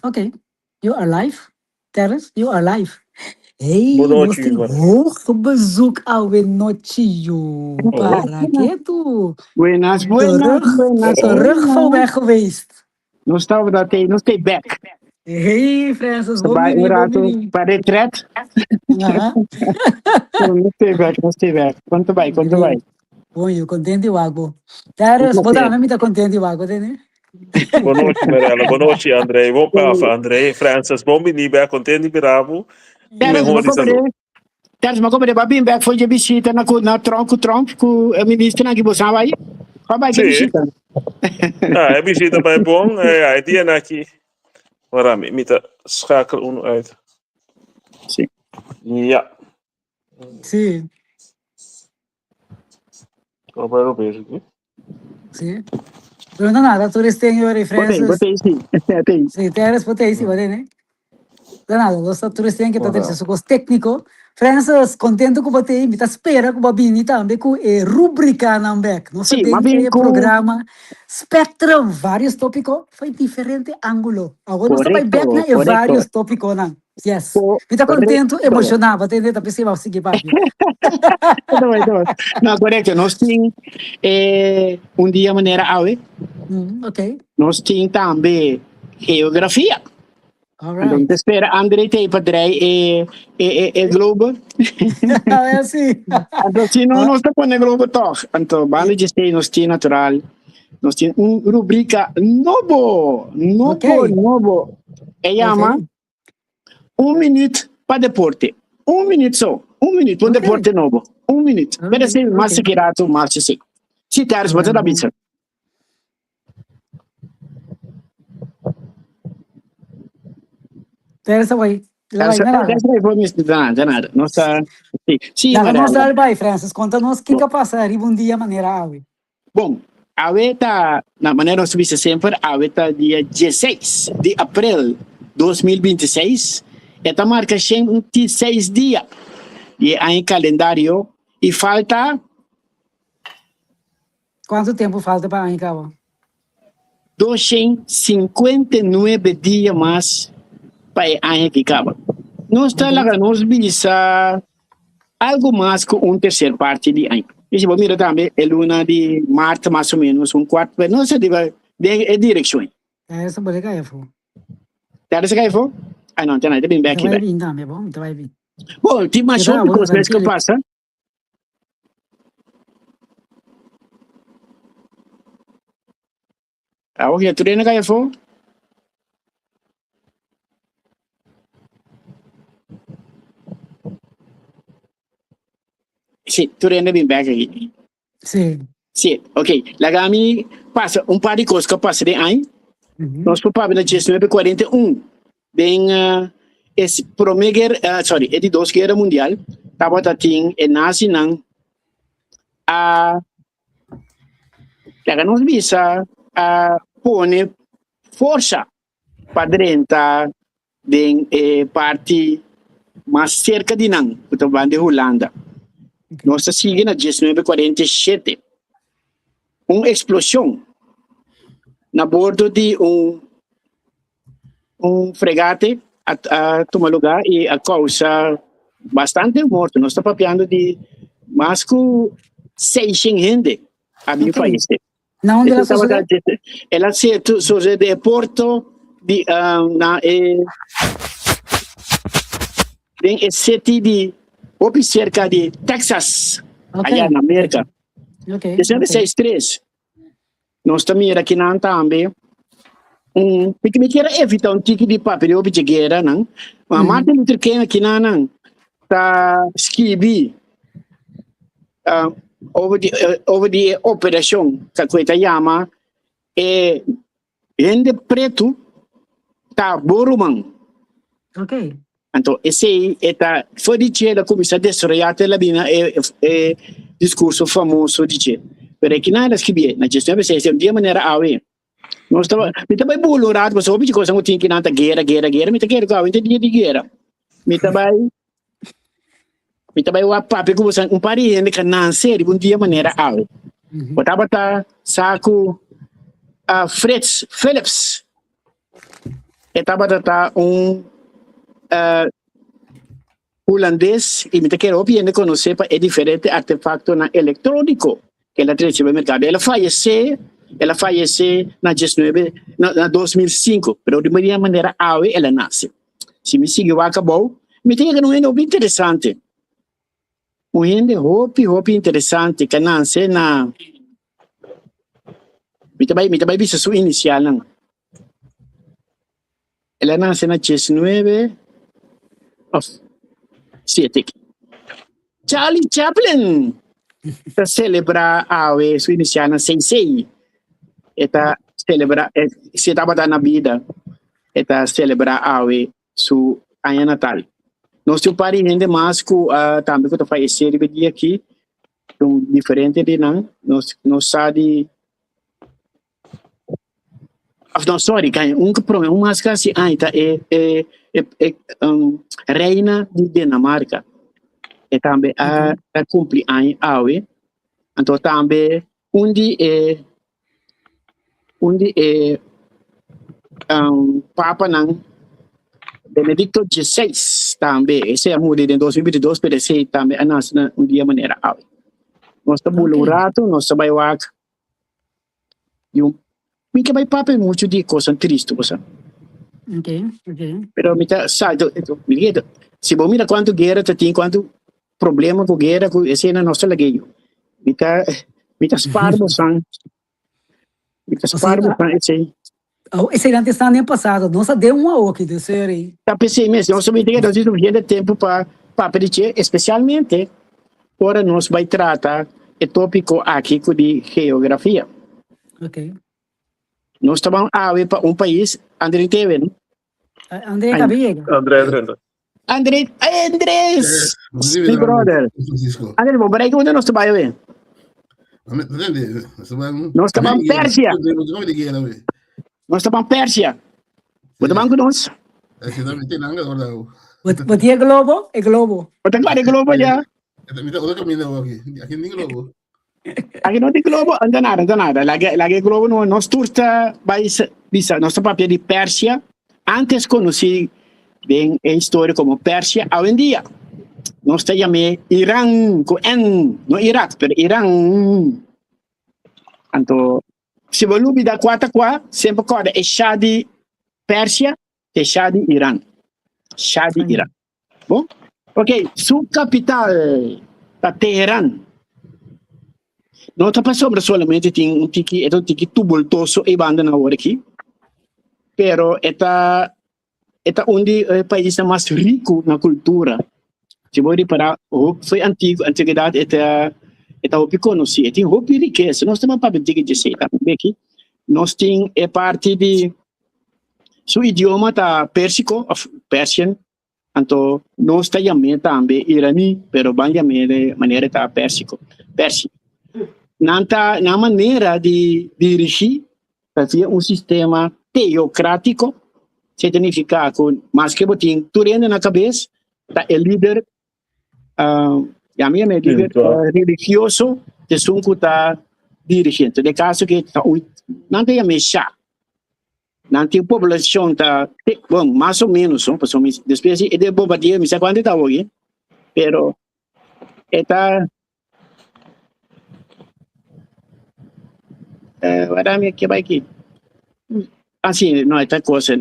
Ok, you are live. Terrence, you are live. Hey, Bon nos nochi, tin Marela. hoog bezoek awe nochi, yu. Oh. Para ke tu? Buenas, buenas, Terug, buenas, terug van buenas. weg geweest. Nos tabata te, nos te back. Hey, Francis, Ta bon bai un bini, bon rato bini. pa retret. Aha. Pero nos te back, nos te back. Konta bai, konta bai. Great. Bon, yu, kontent di wak bo. Un Terrence, bo placer. tambe mi ta kontent di wak bo, tende? Bon nochi, Mirella. Bon nochi, André. Bon paf, André. Francis, bon bini bek. Kontent di mira bo. I Terrence, mehor ma di komprende, salud. Terrence, ma komprende, ba bin bek for je visita na ku na Trump ku Trump ku e ministernan ki bo sa bai. Ba bai ke Sí. visita. Ah, e visita bai bon. Eh, e dianan aki. Ora, mi, mi ta schakel uno uit. Sí. Ja. Sí. Lo bai lo bezig, hè? Sí. Pero no nada, tur estén yo Botei, referencias. botei, sí. Botei. Sí, Terence botei, sí, botei, né? No nada, nos ta tur estén que ta Ora. trece su cos técnico. Francis, contento cu botei, mi ta spera cu bo bini tambe cu e rubricanan bek. Nos ta Sí, ma den bin e cu programa Spectrum, varios tópico, foi diferente ángulo. Awor nos ta bai bek Correcto, na e correcto. varios tópiconan. Yes. Mi ta contento, Correcto. emocioná, bo tende, ta p'esei bo sigui papia. Ta bai, ta bai. No, correcto. Nos tin eh, un dia manera awe. Ok. Nos tin tambe geografia. All Anto right. te spera André te pa drei e, e, e, e globe. A ver si. Anto si no, nos ta pone globe toch. Anto banda di esei nos tin natural. Nos tin un rubrica nobo, nobo, Ok. nobo. E llama Ok. Un minuut pa deporte. Un minuut so. Un minuut pa un Ok. deporte nobo. Un minuut. Ok, Pero si mas ok. sekirato, mas si. Si Terence, bo ta da bisa. Terence bai. La bai Terence, na nada. Terence bai for mis na nada, nada. Nos ta si, si Laga nos Marella. dal bai, Francis. Konta nos Bon. kiko pasa riba un dia manera awe. Bon, awe ta, na manera nos ta bisa semper, awe ta dia dieseis di aprel 2026, e ta marka 106 dia di e aña kalendario i falta. Kuantu tempu falta pa aña kaba? 259 dia mas pa e aña ki kaba. Nos ta laga nos bisa algu mas ku un terser parti di aña. I si bo mira tambe e luna di mart mas o menos un kuart, pero nos ta riba den e direkshon. Ta esa bo ta kai afó. Ta esa kai afó? Ah no, ta na, ta bin bek Mi ta bai bek. bin tambe bo, mi ta bai bin. Bon, tin mas Keda hopi abo kos mes ku trankilo. pasa. Awor ke tur hende kai afó. Sí, tur hende bin bek aki. Sí. Sí, ok. Laga mi pasa un par di kos ku a pasa den aña. Nos por papia na 1941 den e prome guera, sorry, e di dos guera mundial tabata tin e nazinan a laga nos bisa a pone forsa pa drenta den e parti mas serka di nan, ku ta banda di Hulanda. Nos ta sigui na 1947, un eksploshon na bordo di un un fregate a a tuma lugá i a kousa bastante morto. Nos ta papiando di mas ku seishent hende a bin fayesé. Na unda el a sosodé? El a sosodé e porto di na e den e city di hopi cerca di Texas, allá na Merca. Okay. 1963. Nos ta mira kinan tambe un mi mi kier a evita un tiki di papia di hopi dje guera nan, ma Martin Luther King akinan nan ta skibi over di over di e operashon ku e ta yama e hende pretu ta bo ruman. Okay. Anto esei e ta for di dje el a kuminsá desaroyá te el a bini e e diskurso famoso di dje. Pero e kinan el a skibié na diesnuebe seis di e manera awe. Nos ta mi ta bai bula un rato pasobra hopi di kosa ku tin kinan ta guera guera guera mi ta kere ku awe ta dia di guera. Mi ta bai mi ta bai wak papia ku boso un par di hende ka nanse riba un dia manera awe. Bo tabata sa ku Frits Philips. E tabata ta un uh, hulandes i mi ta kere hopi hende konosé pa e diferente artefaktonan elektróniko ku el a trese pa e merkado. El a fayesé, el a fayesé na diesnuebe, na na 2005, pero di maria manera awe el a nase. Si mi sigui wak abou, mi ta yega na un hende hopi interesante. Un hende hopi, hopi interesante ku a nase na, mi ta bai, mi ta bai bisa su inisialnan. El a nase na 19 of 7. Charlie Chaplin ta celebra awe su inicialnan 66. E ta celebra, e, si e tabata na bida, e ta celebra awe su aña natal. Nos tin un par di hende mas ku uh, tambe ku ta fallece riba e dia aki. Un diferente di nan. Nos, nos sa di Of no, sorry, kan un que prome, un mas casi ay ta e e e, e um, reina di Dinamarca. E tambe a, a cumpli aña awe. Anto tambe un di e un di e um, papanan Benedicto XVI tambe, ese a muri den 2022, pero ese tambe a nace na un dia manera awe. Nos ta bula un rato, nos ta bai wak Di un, mi ke bai papia mucho di cosnan tristo, bo sa. Okay, okay. Pero mi ta sa, mi di, si bo mira cuanto guera ta tin, cuanto problema cu guera cu esena nos ta lag'e yo. Mi ta, mi ta spar bo san. Mi ta spar bo san esey. Oh, esey nan ta esnan den pasado. Nos a den un awoki de serie. Ta pesey mes, nos ta mira nos tin suficiente tempo pa papia di dje, especialmente ora nos bai trata e topico aki cu di geografia. Okay. Nos ta ban awe pa un pais, André Teve, no? André acaba yega. André Drenta. André, Andrés, mi brother. Andrés, bo bereik unda nos ta bai awe? Nos ta ban Persia. Nos ta ban Persia. Bo ta ban ku nos? Bo tin e globo? E globo. Bo ta guarda e globo ya? Aki no tin globo, anda nada, anda nada. Laga, laga e globo no, nos tur ta bai bisa, nos ta papia di Persia, antes konosí den e historia komo Persia, awendia nos ta yam'é Iran ku N, no Irak, pero Iran. Anto, si bo lubida kua ta kua, semper kòrda e Shah di Persia te Shah di Iran. Shah di Iran. Bon? Ok, su kapital ta Teheran. No ta pasobra solamente tin un tiki, e ta un tiki tubultoso e banda na awor aki, pero e ta e ta un di e paisnan mas riku na kultura. Si bo ripará, hopi antigu, antiguedat e ta e ta hopi konosí, e tin hopi rikesa. Nos ta papia tiki dje esei tambe aki. Nos tin e parti di Su idioma ta Pérsiko òf Persian, anto nos ta yam'é tambe iraní, pero ban yam'é de manera ta Pérsiko, Persia. Nan ta nan manera di dirigí ta via un sistema teokrátiko, esei ta nifiká ku maske bo tin tur hende na kabes, ta e lider Ya mi yam'é lider religioso esun ku ta dirigente. Den kaso ke ta un nan ta yam'é sha. Nan tin poblashon ta bon mas o menos no pasobra mi despues di e de bombardier mi sa kuantu ta awoki pero e ta wara mi ke bai aki ah si no e ta cosa.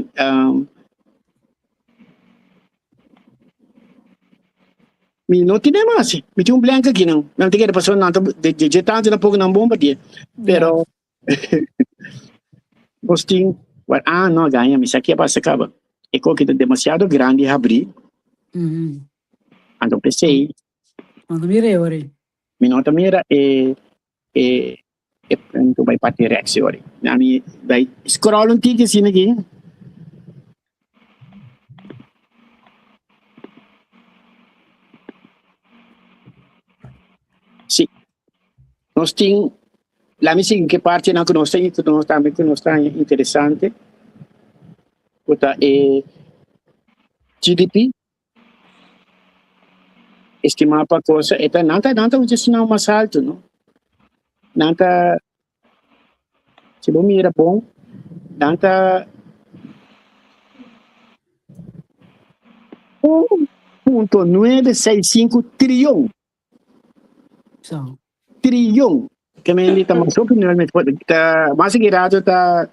Mi no tene mas. Mi tin un blank aki nan. Nan ta kere pasobra nan ta de dje tantu nan poko nan bombardier. Pero nos tin ah no gaña mi sa ke a pasa kaba. E koki ta demasiado grandi habri. Anto p'esei. No ta mira e ora ei. Mi no ta mira e e e punto bai parti rechts e ora ei. Mi bai scroll un tiki asina aki. Sí. Nos tin, laat me sigui ke partinan ku nos tin, ku nos tambe ku nos ta haña interesante, ku ta e GDP. Estimá pa cosa, e ta, nan ta, nan ta un dje mas alto, no? Nan ta, si bo mira bon, nan ta. 1.965 trion. So. Trion. Ke men di ta mas hopi nul met ta mas rato ta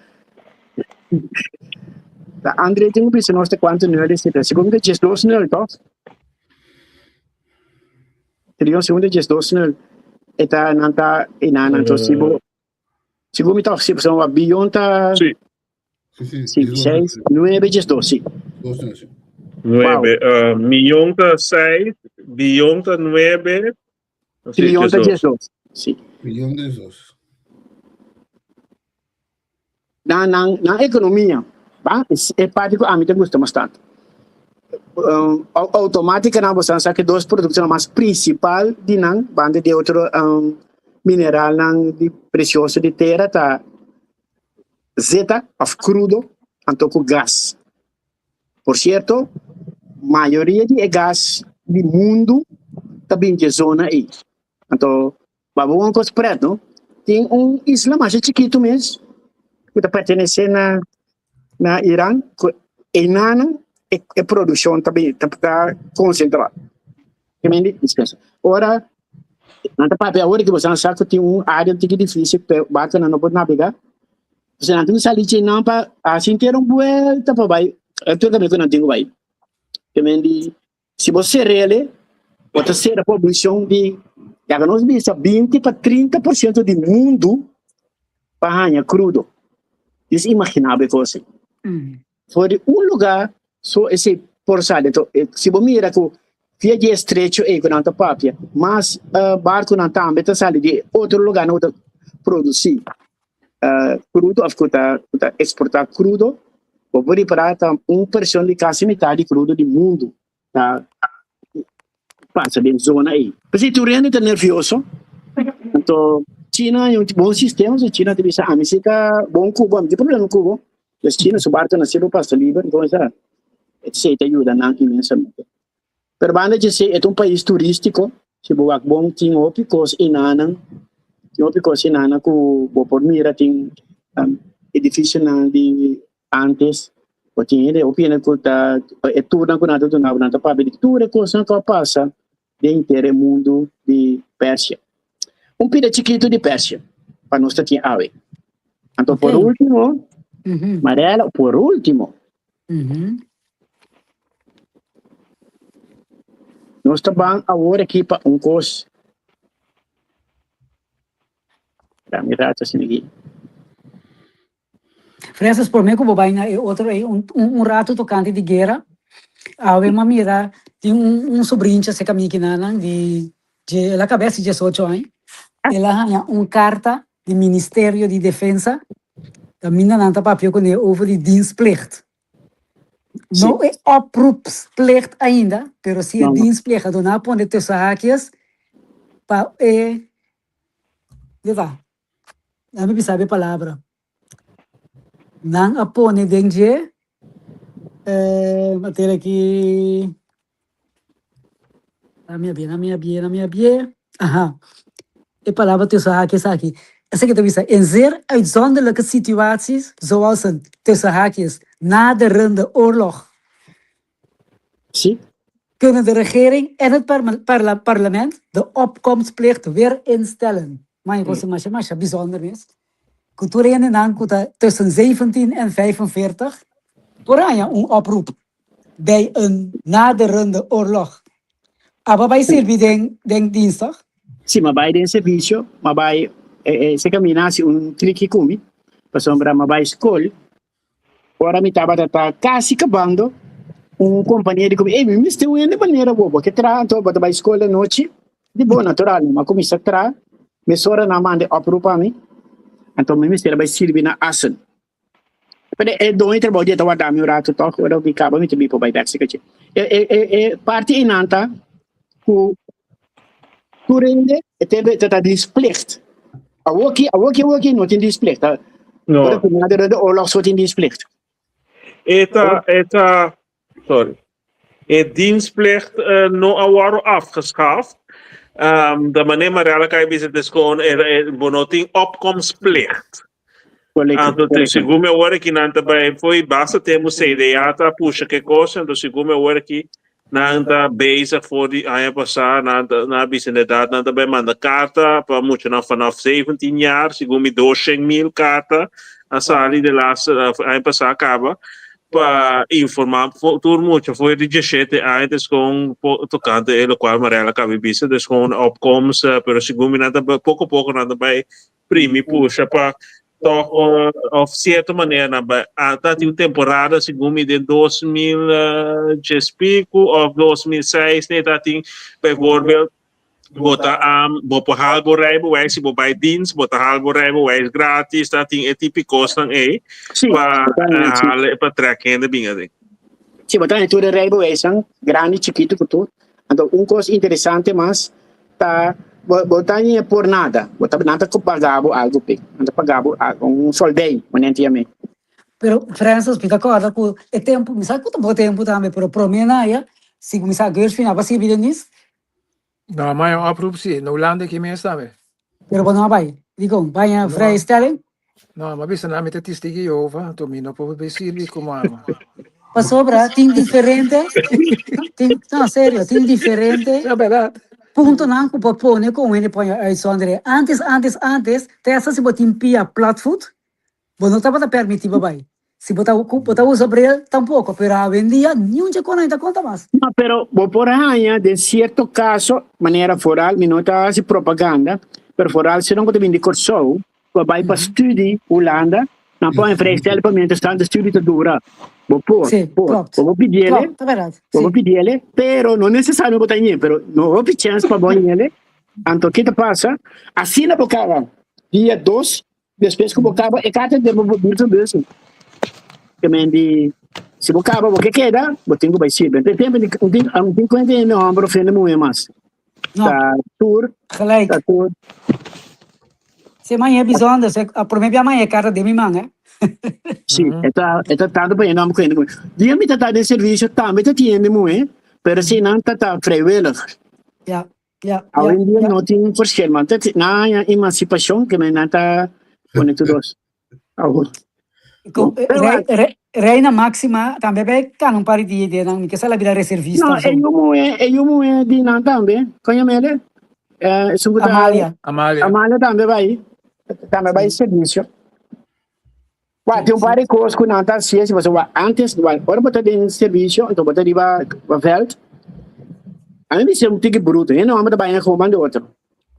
ta Andre tin bisa nos ta kuantu nul is ta segun ta 12 nul toch? Trion segun ta 12 nul. Eta nan ta ina nan to sibo segun mi toch si pasobra biyon ta Sí. Sí, sí. Sí, 6, 9, 12, sí. Dos nul, sí. Nuebe. Uh, miyon ta seis, biyon ta nuebe. Sí, Trion ta 12. 12. Sí. Biyon de dos. Na, nan, nan ekonomia, ba? E parti ku ami ta gusta mas tantu. Um, automática nan bosan sa ke dos produktonan mas prinsipal di nan, banda di otro um, mineralnan di presioso di tera ta zeta of crudo anto cu gas. Por cierto, mayoria di e gas di mundo ta bin dje zona ei. Anto, babo un cos pret, no? Tin un isla masha chikito mes cu ta pertenece na na Iran, cu enanan e, e produccion ta bin, ta, ta concentra. Dispensa. Ora, nan ta papia awor ki boso sa ku tin un área un tiki difísil pe barkonan no por nabegá. Entonces nan tin ku sali dje nan pa hasi henter un buelta pa bai tur kaminda ku nan tin ku bai. Ke men di si bo ser'el bo ta sera poblacion di yaga nos bisa 20 pa 30% di mundu pa haña krudo. Dis imaginabel e kos ei. For di un lugá so esei por sali. Anto, si bo mira ku via di e estrecho ei ku nan ta papia, mas barkunan tambe ta sali di otro lugánan ku ta produsí krudo òf ku ta ku ta eksportá krudo, bo por ripará ta un porshon di kasi mitad di krudo di mundu ta pasa den zona ei. P'esei tur hende ta nervioso. Anto China e un bon sistema, so China ta bisa ami si ta bon ku bo, ami tin problema ku bo. Pues China su barco na siempre pasa liber, entonces esei ta yuda nan inmensamente. Pero banda dje esei e ta un pais turistico, si bo wak bon tin hopi cos enanan, tin hopi cos enanan cu bo por mira, tin edificionan di antes, bo tin hende hopi hende cu ta e tournan cu nan ta duna bo nan ta papia di tur e cosnan cu a pasa den henter e mundu di Persia. Un pida chikitu di Persia pa nos ta tin awe. Anto por ultimo, Mariela, por ultimo, nos ta ban awor aki pa un kos. Dame rato asina aki. Francis, promé ku bo bai na e otro ei, un un ratu tokante di guera, awe m'a mira tin un un sobrincha serka mi kinanan di dje el a kabes di diesocho aña, el a haña un karta di Ministerio di Defensa kaminda nan ta papia kuné over di dienstplicht. No e oproepsplicht ainda, pero si e dienstplicht. Anto nan a pone tussen haakjes pa e, deba. Lami bisa bo e palabra. Nan a pone den dje, materia aki, lami a bie, lami a bie, lami a bie, aha, e palabra tussen haakjes aki. Esaki ta bisa, in zeer uitzonderlijke situaties, zoals een, tussen haakjes, naderende oorlog. Sí. Kunnen de regering en het parlement de opkomstplicht weer instellen. Maña cosa masha masha bijzonder mes. Cu tur hendenan cu ta tussen 17 en 45 por haña un oproep bij een naderende oorlog. Abo a bay sirbi den den dienst toch? Sí, m'a bay den servicio, m'a bay e camina haci un triki cu mi, pasobra m'a bay scol. Ora mi tabata ta kasi kabando, un kompania di ku mi, Ey, mi mester un hende manera bo, bo ke traha anto bo ta bai skol anochi? Di bo, natural, mi a kuminsá traha, mesora nan a manda e oproep pa mi, anto mi mester a bai sirbi na Assen. Pero e doño di trabou di e ta warda mi un ratu tòg, ora mi kaba mi ta bin por bai bèk si kachi. E e e e parti einan ta ku tur hende e tempu e ta ta dienstplicht. Awoki, awoki, awoki no tin dienstplicht. No. Ora ku nader de oorlog so tin dienstplicht. E ta, e ta, sorry. E dienstplicht uh, no a wòrdu afgeschaft. Um, de manier Marielle kan je bisa, het is gewoon, er, er, bo no tin opkomstplicht. Correcto, Anto te correcto. segun mi awor aki nan ta bai foi basta tempo CDA ta pusha ke kos, anto segun mi awor aki. Nan ta bezig for di aña pasá, nan ta nan a bisa inderdaad nan ta bai manda karta pa muchanan vanaf 17 jaar, segun mi 200,000 karta a sali de laatste aña pasá kaba pa informá tur mucha for di 17 aña ta skon tokante e lokual Marella kaba di bisa, dus gewoon opkomst, pero segun mi nan ta poko poko nan ta bai primi pusha pa tòg òf sierto manera nan bai ata tin un temporada segun mi den 2010 piku òf 2006 ne ta tin bijvoorbeeld bo ta bo por haal bo rijbewijs si bo bai dienst bo ta haal bo rijbewijs gratis ta tin e tipo kosnan ei pa haal pa trek hende bin aden. Si bo ta tur e rijbewijsnan grandi chikitu ku tur anto un kos interesante mas ta bo bo ta ñe por nada bo ta nan ta paga bo algo p'e nan ta paga bo un soldey manera nan ta yam'e. Pero Francis mi ta corda cu e tempo mi sa cu ta bo tempo tambe pero prome na ya si mi sa Gershwin aba sirbi den dis. No, ma e oproep si, na Hulanda aki mes tambe. Pero bo no a bay? Dicon? Baña No. vrijstelling? No, m'a bisa nan mi ta testigo di Jehovah, anto mi no por bay sirbi como ama. Pasobra tin diferente, tin, no, serio, tin diferente No, berdad. puntonan ku por pone ku un hende por haña uitzondering. Antes, antes, antes, te hasta si bo tin pia platvoet, bo no tabata permití pa bai. Si bo ta, bo ta usa bril, tampoko. Pero awendia, niun dje konan ta konta mas. No, pero bo por haña den sierto kaso, manera foral, mi no ta hasi propaganda, pero foral si nan ku ta bini di Kòrsou, Bo bai pa studi Hulanda, nan por en vrijstelling pa mientras tanto studi ta dura. Bo por, Sí, por. klopt. Bo por pidiele, Klopt, ta berdad. bo por Sí. pidiele, pero no necesario bo ta ñe, pero no hopi chance pa bo ñele. Anto ki ta pasa? Asina bo kaba dia dos, despues ku bo kaba e karta den bo brievenbus. Ke men di si bo kaba bo ke keda, bo tin ku bai sirbi. Anto e tempo di un tin un tin kuenta hende homber of hende muhe mas. No. Ta tur, Gelijk. ta tur. Se maña é bijzonder, se a prome bia maña carta den mi man, hè. Sí, e ta, e ta tanto pa hende homber ku hende muhe. Dia mi ta ta den servicio tambe ta tin hende muhe, pero si nan ta ta vrijwillig. Ja, ja, Awe ja, en dia ja. no tin verschil, man. Ta nan haña emancipacion ke men nan ta pone tur dos. Awor. Ko, Pero Rei, wak. Re, Reina Maxima tambe bai kana un par di dia den nan, mi ke sa la bira reservista No, of zo. e yu muhe, e yu muhe di nan tambe. Kon yam'ele? Eh, esun ku ta Amalia. Amalia. Amalia tambe bai. Tambe bai Sí. servicio. Wak, Sí, tin un sí. par di kos ku nan ta hasi, si pasobra wak, antes, wak, ora bo ta den servicio, anto bo ta riba veld, a mi bisa un tiki bruto, hende homber ta baña gewoon banda otro.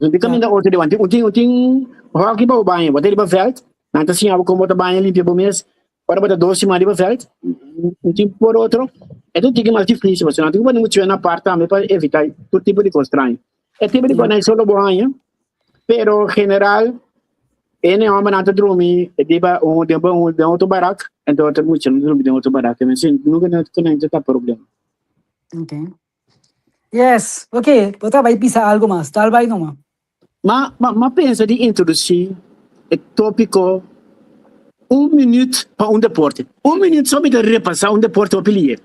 Un tin Ja. kaminda otro di wan, un tin un tin hockey pa bo baña, bo ta riba veld, nan ta siña bo kon bo ta baña, limpia bo mes, ora bo ta dos siman riba veld, un tin por otro, e ta un tiki mas dificil, pasobra nan tin ku pone muchu na apart tambe pa evita tur tipo di kos straño. E tipo di Ja. kos nan solo bo haña, pero general e hombernan ta drumi riba un den un den otro barak, enton otro muchanan ta drumi den otro barak, nunka no ta problema. Okay. Yes, ok, bo ta bai bisa algo mas, tal bai numa. Ma, ma, ma pensa di introduci e topico un minuut pa un deporte. Un minuut so mi ta repasa un deporte hopi lier.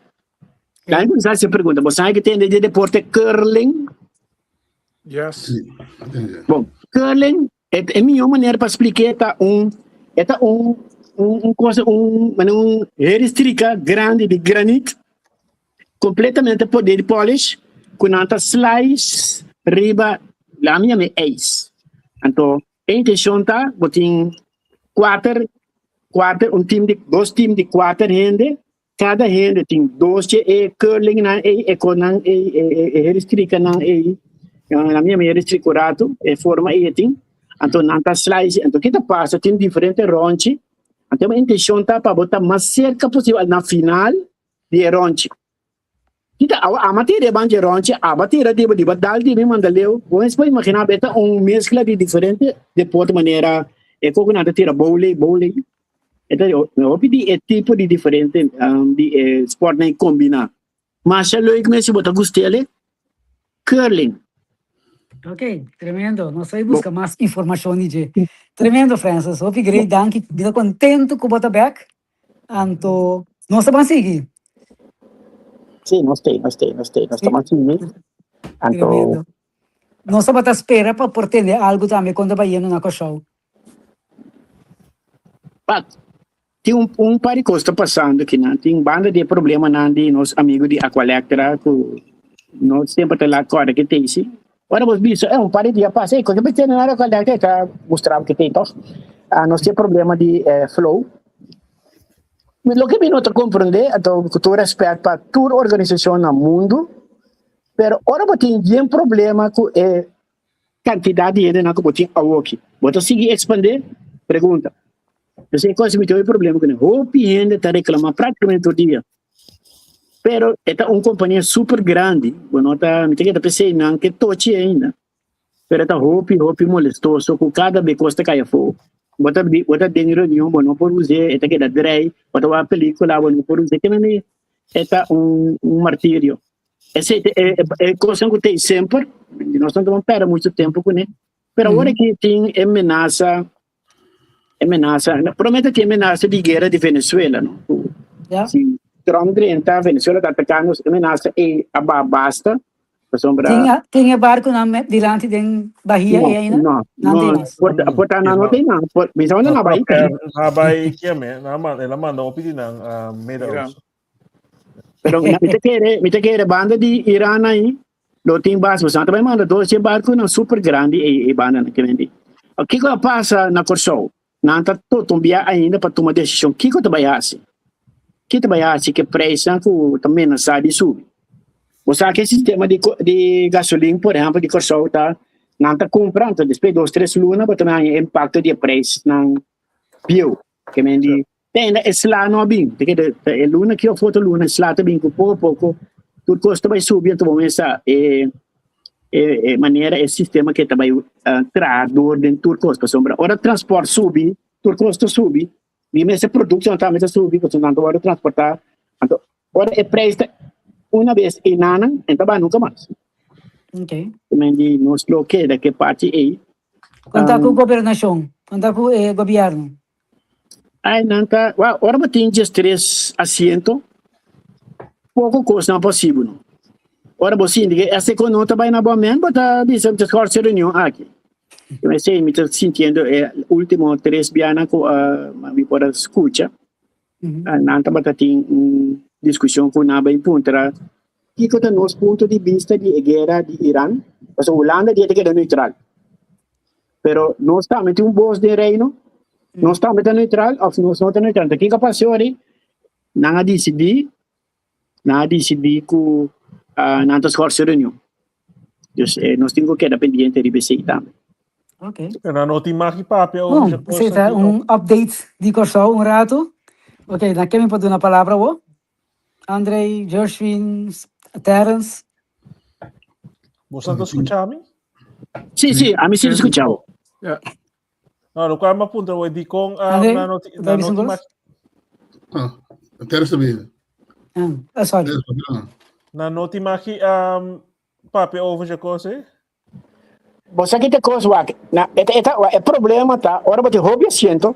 Dan mi cuminsa haci pregunta, bo sabi ki tende di deporte curling? Yes. Sí, atende. Bon, curling, e, e mihor manera pa spliké ta un, e ta un, un, un cosa, un, manera un heristrika grandi di granit Completamente poder di polish cu nan ta slice riba la mi yama e ijs. Anto e intencion ta bo tin cuater cuater un team di dos team di cuater hende cada hende tin dos dje e curling nan ey e conan ey e e heristrika nan ey la mi yama e heristrika un rato e forma ey e tin anto nan ta slice anto ki ta pasa tin diferente ronchi anto e intencion ta pa bo ta mas cerca posibel na final di e ronchi. Kita awa ama tira e ban dje ronchi, aba tira di bo, di bo dal di mi manda leu. Bo mes por imagina bo e ta un mezcla di diferente deporte manera e koku nan ta tira bowling, bowling. E ta hopi di e tipo di diferente di e sportnan combina. Masha leuk mes si bo ta gust'el. Curling. Ok, tremendo. Nos a busca mas informacion di dje. Tremendo, Francis. Hopi great, danki. Mi ta contento cu bo ta bek. Anto nos ta ban sigui. Sí, nos te, nos te, nos te, nos ta ban sigui. Anto Tremendo. Nos tabata spera pa por tende algo tambe kon ta bayendo na Kòrsou. Pat. Tin un un par di kos ta pasando akinan. Tin banda di e problemanan di nos amigu di Aqualectra ku no semper ta laat kòrda ke tei si. Ora bos bisa eh un par di dia pasa ey koke bo tene na Aqualectra e ta mustra bo ke tei tòg. Nos tin e problema di flow. Loke mi no ta komprende anto ku tur rèspèt pa tur organisashon na mundu pero ora bo tin yen problema ku e Kantidat di hendenan ku bo tin awoki, bo ta sigui ekspandé? Pregunta. Esei kos mi tin hopi problema kuné. Hopi hende ta reklamá práktikamente tur dia. Pero e ta un kompania super grandi, bo no ta, mi ta keda p'esei nan ke tochi ainda. Pero e ta hopi, hopi molestoso ku kada be kos ta kai afó. Bo ta bo ta den reunion, bo no por us'é, e ta keda drei, bo ta wak pelíkula, bo no por us'é. Kinan e ta un martirio. Esei ta e, e kosnan ku tei semper, nos no ta pèrdè muchu tempu kuné, pero awor aki tin e menasa, e menasa, promé ta tin e menasa di guera di Venezuela, no? Ku Ya. si Trump drenta, Venezuela ta ataká nos, e menasa ei a baha basta, pasobra Tin a, tin e barkunan me- dilanti den bahia no, ei ainda? no, Nan no, tin mas. por, por ta nan no tin nan, por, mi sa unda nan bai. Na bai kieme, na man, el a manda hopi di nan uh, Midden Iran. Oosten. Pero mi ta kere, mi ta kere banda di Iran ahí, lo tin bas, bo ta manda dos e barco nan super grandi e, e banda nan que vendi. Kiko a pasa na Kòrsou? Nan ta totombia ainda pa tuma desishon. Kiko ta bai hasi? Kiko ta bai hasi ke preisnan ku ta menasá di subi? Bo sa ke sistema di di gasolin, por ehèmpel, di Kòrsou ta nan ta kumpra, anto despues dos tres luna bo ta haña impakto di e preisnan bieu. Ke men di Te ainda e sla no a bin. Te keda ta e luna ki of otro luna e sla ta bin ku poko poko tur kos ta bai subi anto bo mester e e e manera e sistema ke ta bai traha dor den tur kos pasobra ora transport subi tur kos ta subi mi mester produktonan tambe ta subi pasobra nan ta wòrdu transportá anto ora e preis ta una bes enanan e ta bai nunka mas. Okay. Men di nos lo keda ke parti ei. Konta ku gobernashon, konta ku e gobièrnu. Ai, nan ta, wa, ora bo tin djes tres asiento, poko kosnan posibel no. Ora bo sinti ke ese ko no ta bai na bo men, bo ta bisa mi ta skòrsa e reunion aki. Esei mi ta sintiendo e ultimo tres bianan ku mi por a skucha. Nan tabata tin un diskushon ku nan a bai puntra kiko ta nos punto di bista di e guera di Iran, pasobra Hulanda dia ta keda neutral. Pero nos tambe tin un bos den reino, nos tambe ta neutral of nos no ta neutral. Entonces kiko a pasa ori? Nan a disidí, nan a disidí ku nan ta schorsen reunion. Dus nos tin ku keda pendiente riba esei tambe. Ok. Pero nan no tin mag di papia over Bon, dje esei kos ta aki, un update di Kòrsou un ratu. Ok, na ken mi por duna palabra awor? André, Gershwin, Terence. Boso ta skucha mi? Sí, sí, a mi sí ta skucha bo. Ja. No, lo cual me apunta hoy di con uh, André, na noti, ta na bisa noti un ma, Ah, Terence también. Ah, ah, sorry. Terence también. na noti maki um, papia over je kos, eh? Bo sa ki ta kos wak? Na, e ta, e ta, e problema ta, ora bo tin hopi asiento,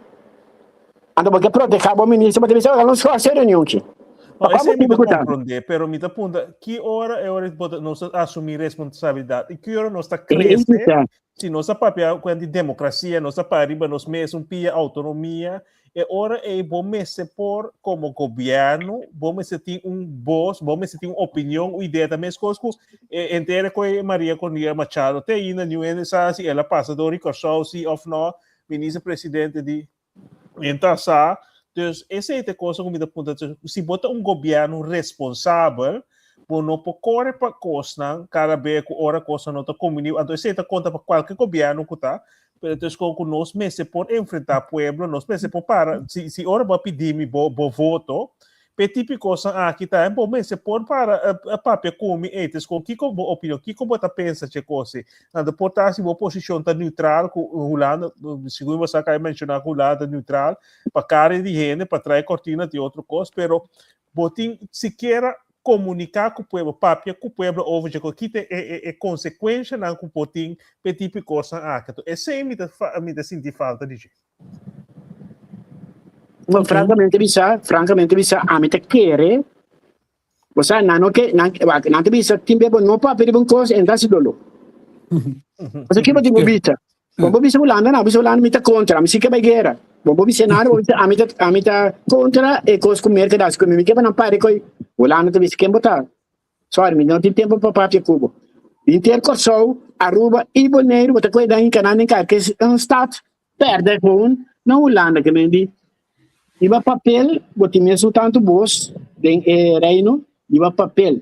anto bo ke proteha bo minister, bo ta bisa, oiga, nos hasi reunion ki. No, Pa kua esei mi motibu ta ku ta? comprende, pero mi ta punta, ki ora e ora bo ta, nos ta asumi responsabilidad? I ki ora nos ta E crece? ta. Si nos ta papia kuent di demokrasia, nos ta para riba nos mes un pia autonomia, e ora ei bo mester por komo gobièrnu, bo mester tin un bos, bo mester tin un opinion, un idea. Ta meskos ku e entere ku Maria Cornelia Machado te ainda niun hende sa si el a pasa dor di Kòrsou si òf nò, minister presidente di Enta sa. Dus esei ta e cosa ku mi ta puntra. Si bo ta un gobièrnu responsabel, bo no por kore pa kosnan kada be ku ora kosnan no ta kombiní. Anto esei ta konta pa kualke gobièrnu ku ta. Pero entonces kon ku nos mester por enfrentá pueblo, nos mester por para, si, si ora bo a pidi mi bo, bo voto, p'e tipo di kosnan aki ta, bo mester por para papia ku mi, ey, entonces kon kiko bo opinion, kiko bo ta pensa dje kos ei? Anto por ta si bo posishon ta neutral ku Hulanda, segun bo sa ka menshoná ku Hulanda ta neutral, pa kara di hende, pa trae kortina di otro kos, pero bo tin sikiera komuniká ku pueblo, papia ku pueblo over dje kos, kita e, e, e konsekuenshanan ku por tin p'e tipo di kosnan aki. Anto esei mi ta, mi ta sinti falta di dje. Bo, frankamente bisa, frankamente bisa, ami ta kere, bo sa, nan no ke, nan, wak, nan ta bisa, tin be bo no papia riba un kos, en ta hasi doló. Pasobra kiba tin bo bisa? Bo bo bisa Hulanda, nan bisa Hulanda mi ta kontra, mi si ke bai guera. Bo por bisa nada, bo bisa ami ta ami ta kontra e kos ku Merka ta hasi ku mi. Mi ke pa nan pare koi. Hulanda ta bisa ken bo ta? Sorry, mi no tin tempu pa papia ku bo. Henter Kòrsou, Aruba i Boneiru bo ta kue den hinka nan den kalke stad pèrdè gewoon na Hulanda. Ke men di riba papel bo tin mesun tantu bos den e reino riba papel.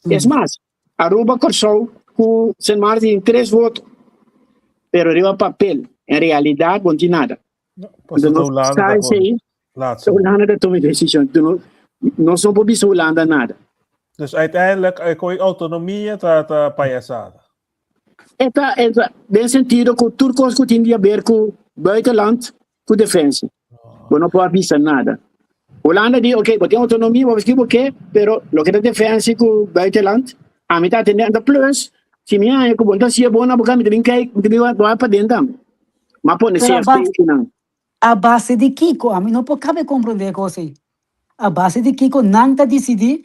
Es mas, Aruba, Kòrsou ku Sint Maarten tin tres voto, pero riba papel, en realidat bo no tin nada. Pasobra Nos Hulanda sa ta esei, laatste. Hulanda ta tuma e desishon. Nos no por bisa Hulanda nada. Dus uiteindelijk, e koi autonomia ta ta payasada. E ta, e ta den sentido ku tur kos ku tin di haber ku buitenland, ku defensie. Bo no por bisa nada. Hulanda di, ok, bo tin autonomia, bo por bo ke, pero loke ta defensie ku buitenland, ami ta atende. Anto plus, si mi haña ku bo no ta hasié bon na bo mi ta bin kijk, mi ta bin wak paden tambe. M'a pone Pero a CFT base, kinan. a base di kiko? Ami no por kabe komprondé e kos ei. A base di kiko nan ta disidí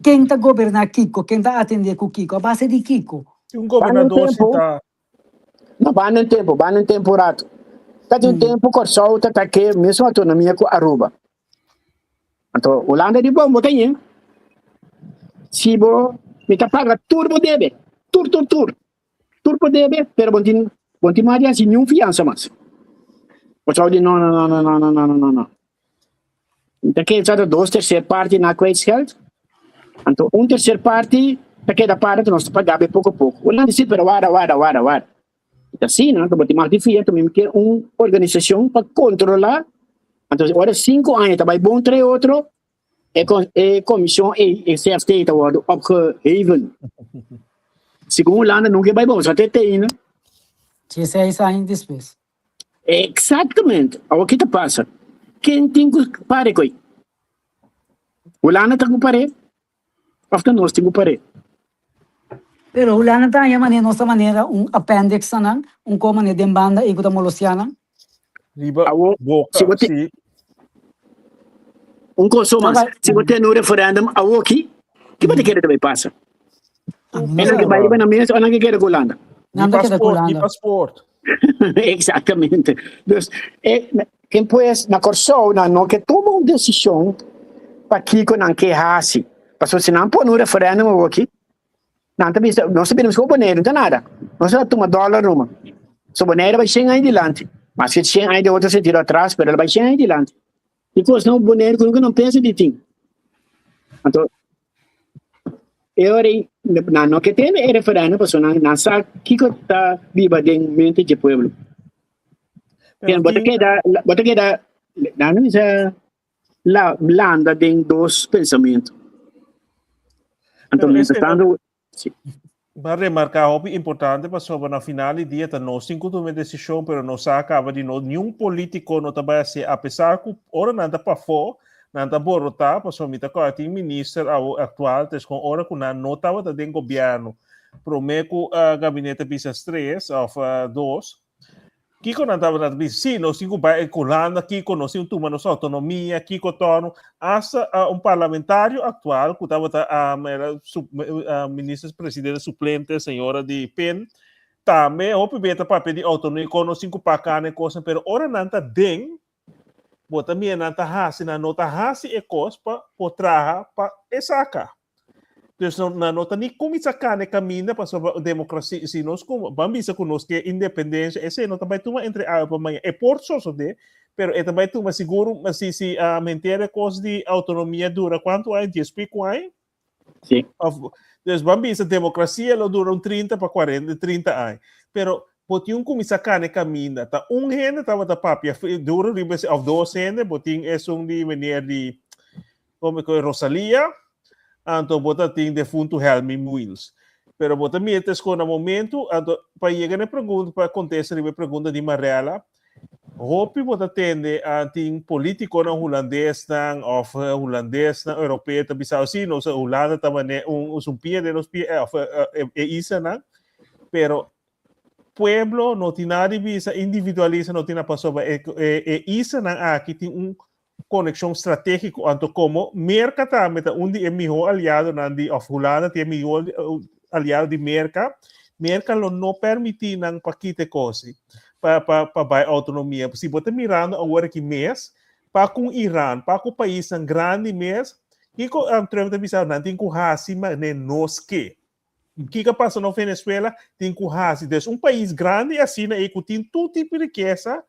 ken ta goberná kiko, ken ta atendé ku kiko? A base di kiko? Si un Banda un gobernador tempu, sinta no, banda un tempu, banda un tempu ratu. Ta tin un tempu Kòrsou ta ta ke mesun autonomia ku Aruba. Anto Hulanda di bon bo ta yin. Si bo mi ta paga tur bo debe, tur tur tur. Tur bo debe, pero bo tin bo tin mas di hasi niun fiansa mas. Kòrsou di no no no no no no no no no. Mi ta kere sa dos tercer parti na kwijtscheld. Anto un tercer parti ta keda para nos ta paga be poko poko. Hulanda di si pero wara wara wara wara. Ta asina anto bo tin mag di fia anto mi kier un organisashon pa kontrola. Anto ora sinku aña ta bai bon trae otro e e komishon ei e CFT ta wòrdu opgeheven. Segun Hulanda nunka e bai bon, sa te te ainda. Dieseis aña despues. Exactamente. Awor ki ta pasa? Ken tin ku pare ku ei? Hulanda ta ku pare of ta nos tin ku pare? Pero Hulanda ta haña manera nos ta manera un appendix na nan, un ko manera den banda ei ku ta molostia nan. Riba Awor, boka, si bo tin si. un kos so mas, Tabay. si bo tene un referendum awoki, ki bo ta kere ta bai pasa? Ami no E nan sa. ke bai riba nan mes o nan ke keda ku Hulanda? Ni Nan ta keda ku paspoort, ni Hulanda. paspoort. Exactamente. Dus, e, ken pues na Kòrsou nan no ke tuma un desishon pa kiko nan ke hasi. Pasobra si nan pone un referendum awoki, nan ta bisa, nos ta bira miskon Boneiru, no ta nada. Nos ta tuma dòler numa. So Boneiru bai shen aña dilanti. Maske shen aña den otro sentido atras, pero el bai shen aña dilanti. E kosnan Boneiru ku nunka nan pensa di tin. Anto, E ora ei, nan no ke tene e referendum pasobra nan nan sa kiko ta biba den mente dje pueblo. Pero Bo ta tin keda, bo ta keda, nan no bisa la landa den dos pensamentu. Anto Pero mientras ese no tanto, si. Ba remarca hopi importante pasobra na final di dia ta nos tin cu tuma e decision pero nos sa caba di no niun politico no ta bay haci apesar cu ora nan ta pafo nan ta borota pasobra mi ta acorda tin minister awo actual ta escon ora cu nan no tabata den gobierno prome cu gabinete bisa tres of dos Kiko nan tabata ta bisa? Sí, nos tin ku bai ku Hulanda, kiko nos tin ku tuma nos outonomia, kiko tònu. Asta un parlamentario aktual ku tabata era minister presidente suplente, señora di PEN, tambe hopi bia ta papia di outonomia, kon nos tin ku paka nan e kosnan, pero ora nan ta den, bo ta mira nan ta hasi, nan no ta hasi e kos pa por traha pa e saka. Dus no, nan no ta ni kuminsá kana e kaminda pasobra demokrasia, si nos ku, ban bisa ku nos ke independensia, esei no ta bai tuma entre awe pa mañana. E por sosodé, pero e ta bai tuma sigur, si, si henter e kos di outonomia dura kuantu aña? Dies piku aña? Sí. Of, dus ban bisa demokrasia lo dura un 30 pa 40, 30 aña. Pero bo tin un kuminsá kana e kaminda. Ta un hende tabata papia duro riba ese, of dos hende, bo tin esun di meneer di Come cu Rosalia, anto bo ta tin defuntu Helmi Muils. Pero bo ta mira ta esco na momento, anto pa yega na e pregunta, pa contesta riba e pregunta di Marella, hopi bo ta tende a tin politiconan hulandesnan of hulandesnan europeo ta bisa, si nos Hulanda ta mane un sumpia den nos pia, of e islanan, pero pueblo no tin nada di bisa, individualista no tin nada pasobra e e islanan aki tin un konekshon stratégiko anto komo Merka tambe ta un di e mihó aliadonan di òf Hulanda tin e mihó aliado di Merka, Merka lo no permití nan pa kita e kos ei. pa pa pa bai autonomia. Si bo ta mirando awor aki mes, pa ku Iran, pa ku paisnan grandi mes, kiko um, Trump ta bisa nan tin ku hasi mane nos ke. Kiko a pasa na Venezuela tin ku hasi. Dus un pais grandi asina ei ku tin tur tipo di rikesa,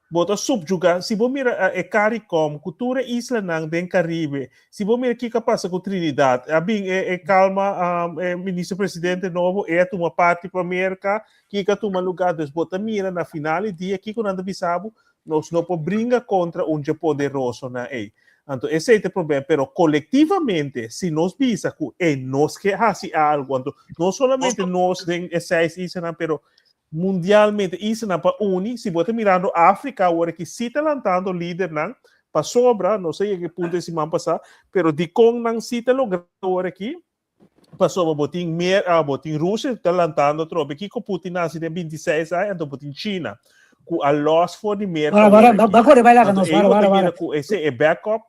bo ta subjuga. Si bo mira e Caricom ku tur e islanan den Caribe, si bo mira kiko a pasa ku Trinidad, a bin e e kalma e minister presidente nobo, e a tuma parti pa Merka, kiko a tuma luga. Dus bo ta mira na final di dia kiko nan ta bisa bo, nos no por bringa kontra un dje poderosonan ei. Anto esei ta e problem, pero kolektivamente si nos bisa ku e nos ke hasi algu, anto no solamente nos den e seis islanan, pero mundialmente islanan pa uni, si bo ta mirando Afrika awor aki si ta lantando lidernan, pasobra, nos a yega e punto e siman pasá, pero dikon nan si ta logra awor aki? Pasobra bo tin mer, ah, bo tin Rusia ta lantando atrobe. Kiko Putin a hasi den 26 aña? Anto bo tin China ku a los for di Merka Bara, bara, awor ba, aki. ba kore bai laga Anto nos, ei bara, bo ta bara, mira bara. ku ese e backup.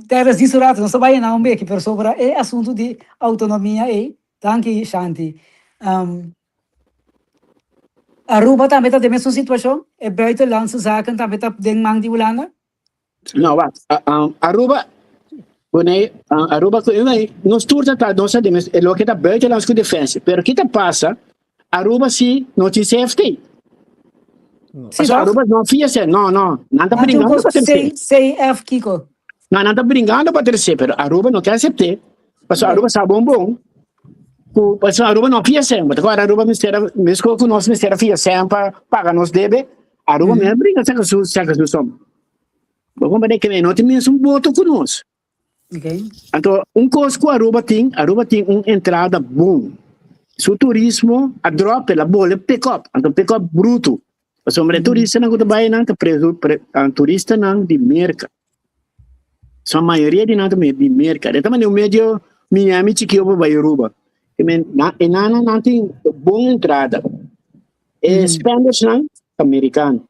Terres di su rato, nos ta bai na un beki, pero sobra e asuntu di autonomia ei, danki Shanti. Aruba tambe ta den mesun situashon? E buitenlandse zaken tambe ta den man di Hulanda? No, wacht. Aruba, Bonaire, Aruba, nos tur ta, nos ta den e loke ta buitenlands ku defensie. Pero kita pasa, Aruba si no tin CFT. Sí, Paso toch? Aruba no fia se, no, no. Nan ta Nan tin un bringando kos pa tercer. C, CF kiko? No, nan ta bringando pa tercer, pero Aruba no ke acepte. Paso Aruba sa bon bon. Ku, paso Aruba no fia sen. Bo ta kòrda Aruba mester a, meskos ku nos mester a fia sen pa paga nos debe. Aruba mm -hmm. mester bringa saka su, saka su som. Bo comprende que no tin mesun boto ku nos. Okay. Anto, un kos ku Aruba tin, Aruba tin un entrada bon. Su turismo a drop, el a bole pick up. Anto pick up bruto. Pasobra mm -hmm. turistanan ku ta bai nan ta preso, pre, uh, turistanan di Merka. So mayoria di nan ta di Merka. De ta manera un medio Miami chikio pa bai Aruba. E men, na, e nana nan tin bon entrada. E mm. spenders nan americano.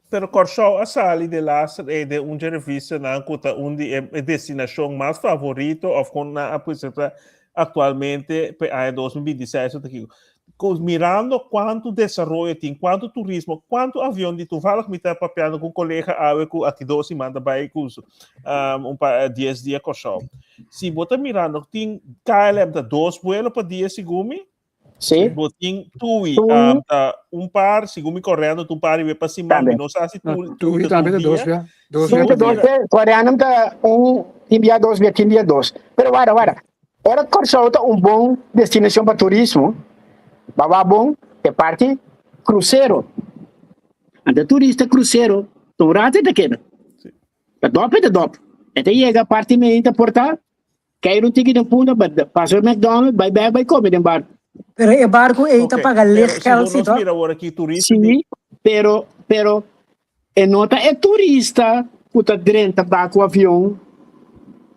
Pero Kòrsou a sali de laatste e den un dje revistanan ku ta un di e destinashon mas favorito òf kon nan a presentá aktualmente pa e aña 2026 ta kiko. Ku mirando kuantu desaroyo tin, kuantu turismo, kuantu avion di toevallig mi ta papiando ku un kolega awe ku aki dos siman ta bai ku un par dies dia Kòrsou. Si bo ta mirando tin KLM ta dos buelo pa dia segun mi. Sí. Bo tin tui, um, ta un par, segun mi correndo, un par pa siman, mi no sa si tu, tui tambe ta dos bia. Dos bia. Dos bia, Coreano ta un, tin bia dos bia, tin bia dos. Pero wara, wara. Ora Kòrsou ta un bon destinashon pa turismo, baba bon e parti krusero. Anta turista krusero, ta un rato e ta keda. Ta dòp e ta dòp. E ta yega parti meinta por ta Kei un tiki den punda, pasa McDonald's, bai bek bai come den barco. Pero e barco ei ta paga lichtgeld si toch? Si, pero, pero e no ta e turista cu ta drenta barco avion,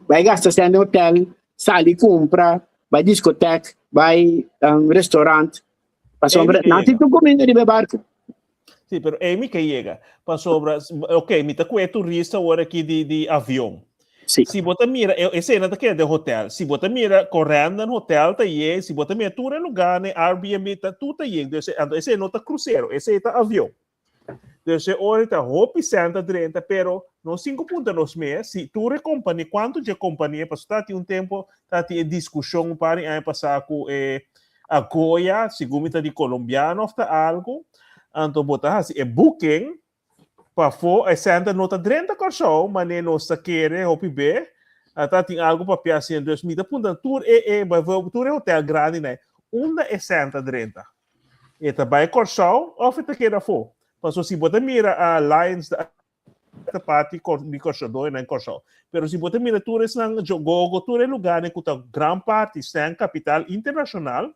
bai gasta sende hotel, sali cumpra, bai discoteca, bai restaurant, pasobra nan tin tur cuminda riba e barco. Sí, pero Amy ke yega. Pasobra, ok, mi ta ku e turista ora aki di, di avion. Sí. Si bo ta mira, e, esei nan ta keda den hotel. Si bo ta mira Corendon Hotel ta yen, si bo ta mira tur e lugarnan, Airbnb, ta, tur ta yen. Dus, anto esei no ta crucero, esei ta avion. Dus e ora ta hopi cent ta drenta, pero nos tin ku puntra nos mes, si tur e kompania, kuantu dje kompania, pasobra ta tin un tempo, ta tin e diskushon un par di aña pasá ku e Agoya, segun mi ta di colombiano of ta algo, anto bo ta hasi e booking pafó, e center no ta drenta Kòrsou, manera nos ta kere hopi be, ata tin algo papia asina, dus mi ta puntra tur e e bijvoorbeeld tur e hotel grandi nai, unda e center drenta? E ta bai Kòrsou of e ta keda afó? Pasobra si bo ta mira a Lions ta parti di Kòrsou, doñonan di Kòrsou. Pero si bo ta mira tur esnan Jogogo, tur e lugarnan ku ta gran parti sèn kapital internashonal,